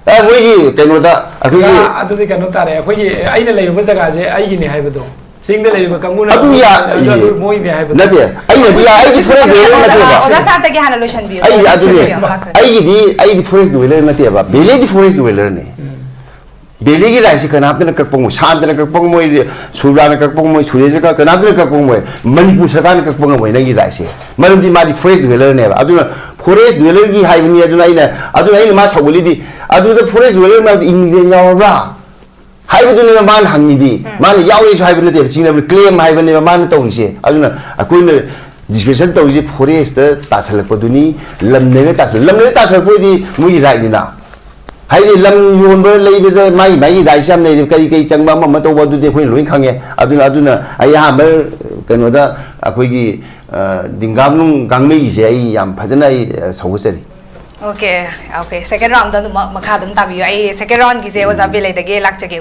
ꯑꯦ, ꯃꯣꯏꯒꯤ ꯀꯩꯅꯣꯗ ꯑꯩꯈꯣꯏꯒꯤ ꯀꯀꯥ, ꯑꯗꯨꯗꯤ ꯀꯩꯅꯣ ꯇꯥꯔꯦ, ꯑꯩꯈꯣꯏꯒꯤ, ꯑꯩꯅ ꯂꯩꯔꯨꯕ ꯖꯒꯥꯁꯦ ꯑꯩꯒꯤꯅꯦ ꯍꯥꯏꯕꯗꯣ꯫ ꯆꯤꯡꯗ ꯂꯩꯔꯤꯕ ꯀꯥꯡꯕꯨꯅ ꯑꯗꯨ ꯌꯥ- ꯑꯗꯨ ꯃꯣꯏꯅꯦ ꯍꯥꯏꯕꯗꯣ꯫ ꯅꯠꯇꯦ, ꯑꯩꯅꯗꯤ ꯌꯥ- ꯑꯩꯗꯤ forest dweller ꯅꯠꯇꯦꯕ. ꯑꯣꯖꯥ ꯁꯥꯟꯇꯒꯤ ꯍꯥꯟꯅ ꯂꯣꯏꯁꯤꯟꯕꯤꯌꯨ꯫ ꯑꯩ ꯑꯗꯨꯅꯦ ꯂꯣꯏꯁꯤꯟꯕꯤꯌꯨ, ꯃꯍꯥꯛꯁꯦ꯫ ꯑꯩꯒꯤꯗꯤ ꯑꯩꯗꯤ forest dweller ꯅꯠꯇꯦꯕ, ꯚꯦꯂꯤꯗꯤ forest dwellerꯅꯦ. ꯚꯦꯂꯤꯒꯤ rightꯁꯦ ꯀꯅꯥꯝꯇꯅ ꯀꯛꯄ ꯉꯝꯃꯣꯏ, ꯁꯥꯟꯇꯅ ꯀꯛꯄ ꯉꯝꯃꯣꯏ, ꯁꯨꯔꯕꯥꯅ ꯀꯛꯄ ꯉꯝꯃꯣꯏ, ꯁꯨꯔꯦꯁꯅ ꯀꯛ- ꯀꯅꯥꯝꯇꯅ ꯀꯛꯄ ꯉꯝꯃꯣꯏ. ꯃꯅꯤꯄꯨꯔ ꯁꯔꯀꯥꯔꯅ ꯀꯛꯄ ꯉꯝꯃꯣꯏ ꯅꯪꯒꯤ rightꯁꯦ, ꯃꯔꯝꯗꯤ ꯃꯥꯗꯤ forest dwellerꯅꯦꯕ. ꯑꯗꯨꯅ forest dwellerꯒꯤ ꯍꯥꯏꯕꯅꯤ. ꯑꯗꯨꯅ ꯑꯩꯅ ꯑꯗꯨꯅ ꯑꯩꯅ ꯃꯥ ꯁꯧꯒꯠꯂꯤꯗꯤ, ꯑꯗꯨꯗ forest dweller ꯃꯌꯥꯝꯗꯣ immigrant ꯌꯥꯎꯔꯕ꯭ꯔꯥ ꯍꯥꯏꯕꯗꯨꯅꯦꯕ ꯃꯥꯅ ꯍꯪꯉꯤꯗꯤ. ꯃꯥꯅ ꯌꯥꯎꯔꯦꯁꯨ ꯍꯥꯏꯕ ꯅꯠꯇꯦꯕ, ꯁꯤꯅ claim ꯍꯥꯏꯕꯅꯦꯕ ꯃꯥꯅ ꯇꯧꯔꯤꯁꯦ. ꯑꯗꯨꯅ ꯑꯩꯈꯣꯏꯅ discussion ꯇꯧꯔꯤꯁꯦ forestꯇ ꯇꯥꯁꯜꯂꯛꯄꯗꯨꯅꯤ, ꯂꯝ ꯂꯩꯔ ꯇꯥꯁꯜ- ꯂꯝ ꯂꯩꯔ ꯇꯥꯁꯜꯂꯛꯄ ꯑꯣꯏꯗꯤ ꯃꯣꯏꯒꯤ rightꯅꯤꯅ. ꯍꯥꯏꯗꯤ ꯂꯝ ꯌꯣꯟꯕ ꯂꯩꯕꯗ ꯃꯥꯒꯤ ꯃꯥꯒꯤ rightꯁꯦ ꯌꯥꯝ ꯂꯩꯔꯦ, ꯀꯔꯤ ꯀꯔꯤ ꯆꯪꯕ ꯑꯃ ꯑꯃ ꯇꯧꯕ ꯑꯗꯨꯗꯤ ꯑꯩꯈꯣꯏꯅ ꯂꯣꯏ ꯈꯪꯉꯦ. ꯑꯗꯨꯅ ꯑꯗꯨꯅ ꯑꯩ ꯑꯍꯥꯟꯕ ꯀꯩꯅꯣꯗ ꯑꯩꯈꯣꯏꯒꯤ ꯑ, ꯗꯤꯡꯒꯥꯝ ꯅꯨꯡ ꯀꯥꯡꯃꯩꯒꯤꯁꯦ ꯑꯩ ꯌꯥꯝ ꯐꯖꯅ ꯑꯩ ꯑ, ꯁꯧꯒꯠꯆꯔꯤ. Okay, okay. Second roundꯗ ꯑꯗꯨꯝ ꯃ- ꯃꯈꯥ ꯑꯗꯨꯝ ꯇꯥꯕꯤꯌꯨ꯫ ꯑꯩ second roundꯒꯤꯁꯦ ꯑꯣꯖꯥ ꯕꯦꯂꯩꯗꯒꯤ ꯂꯥꯛꯆꯒꯦ꯫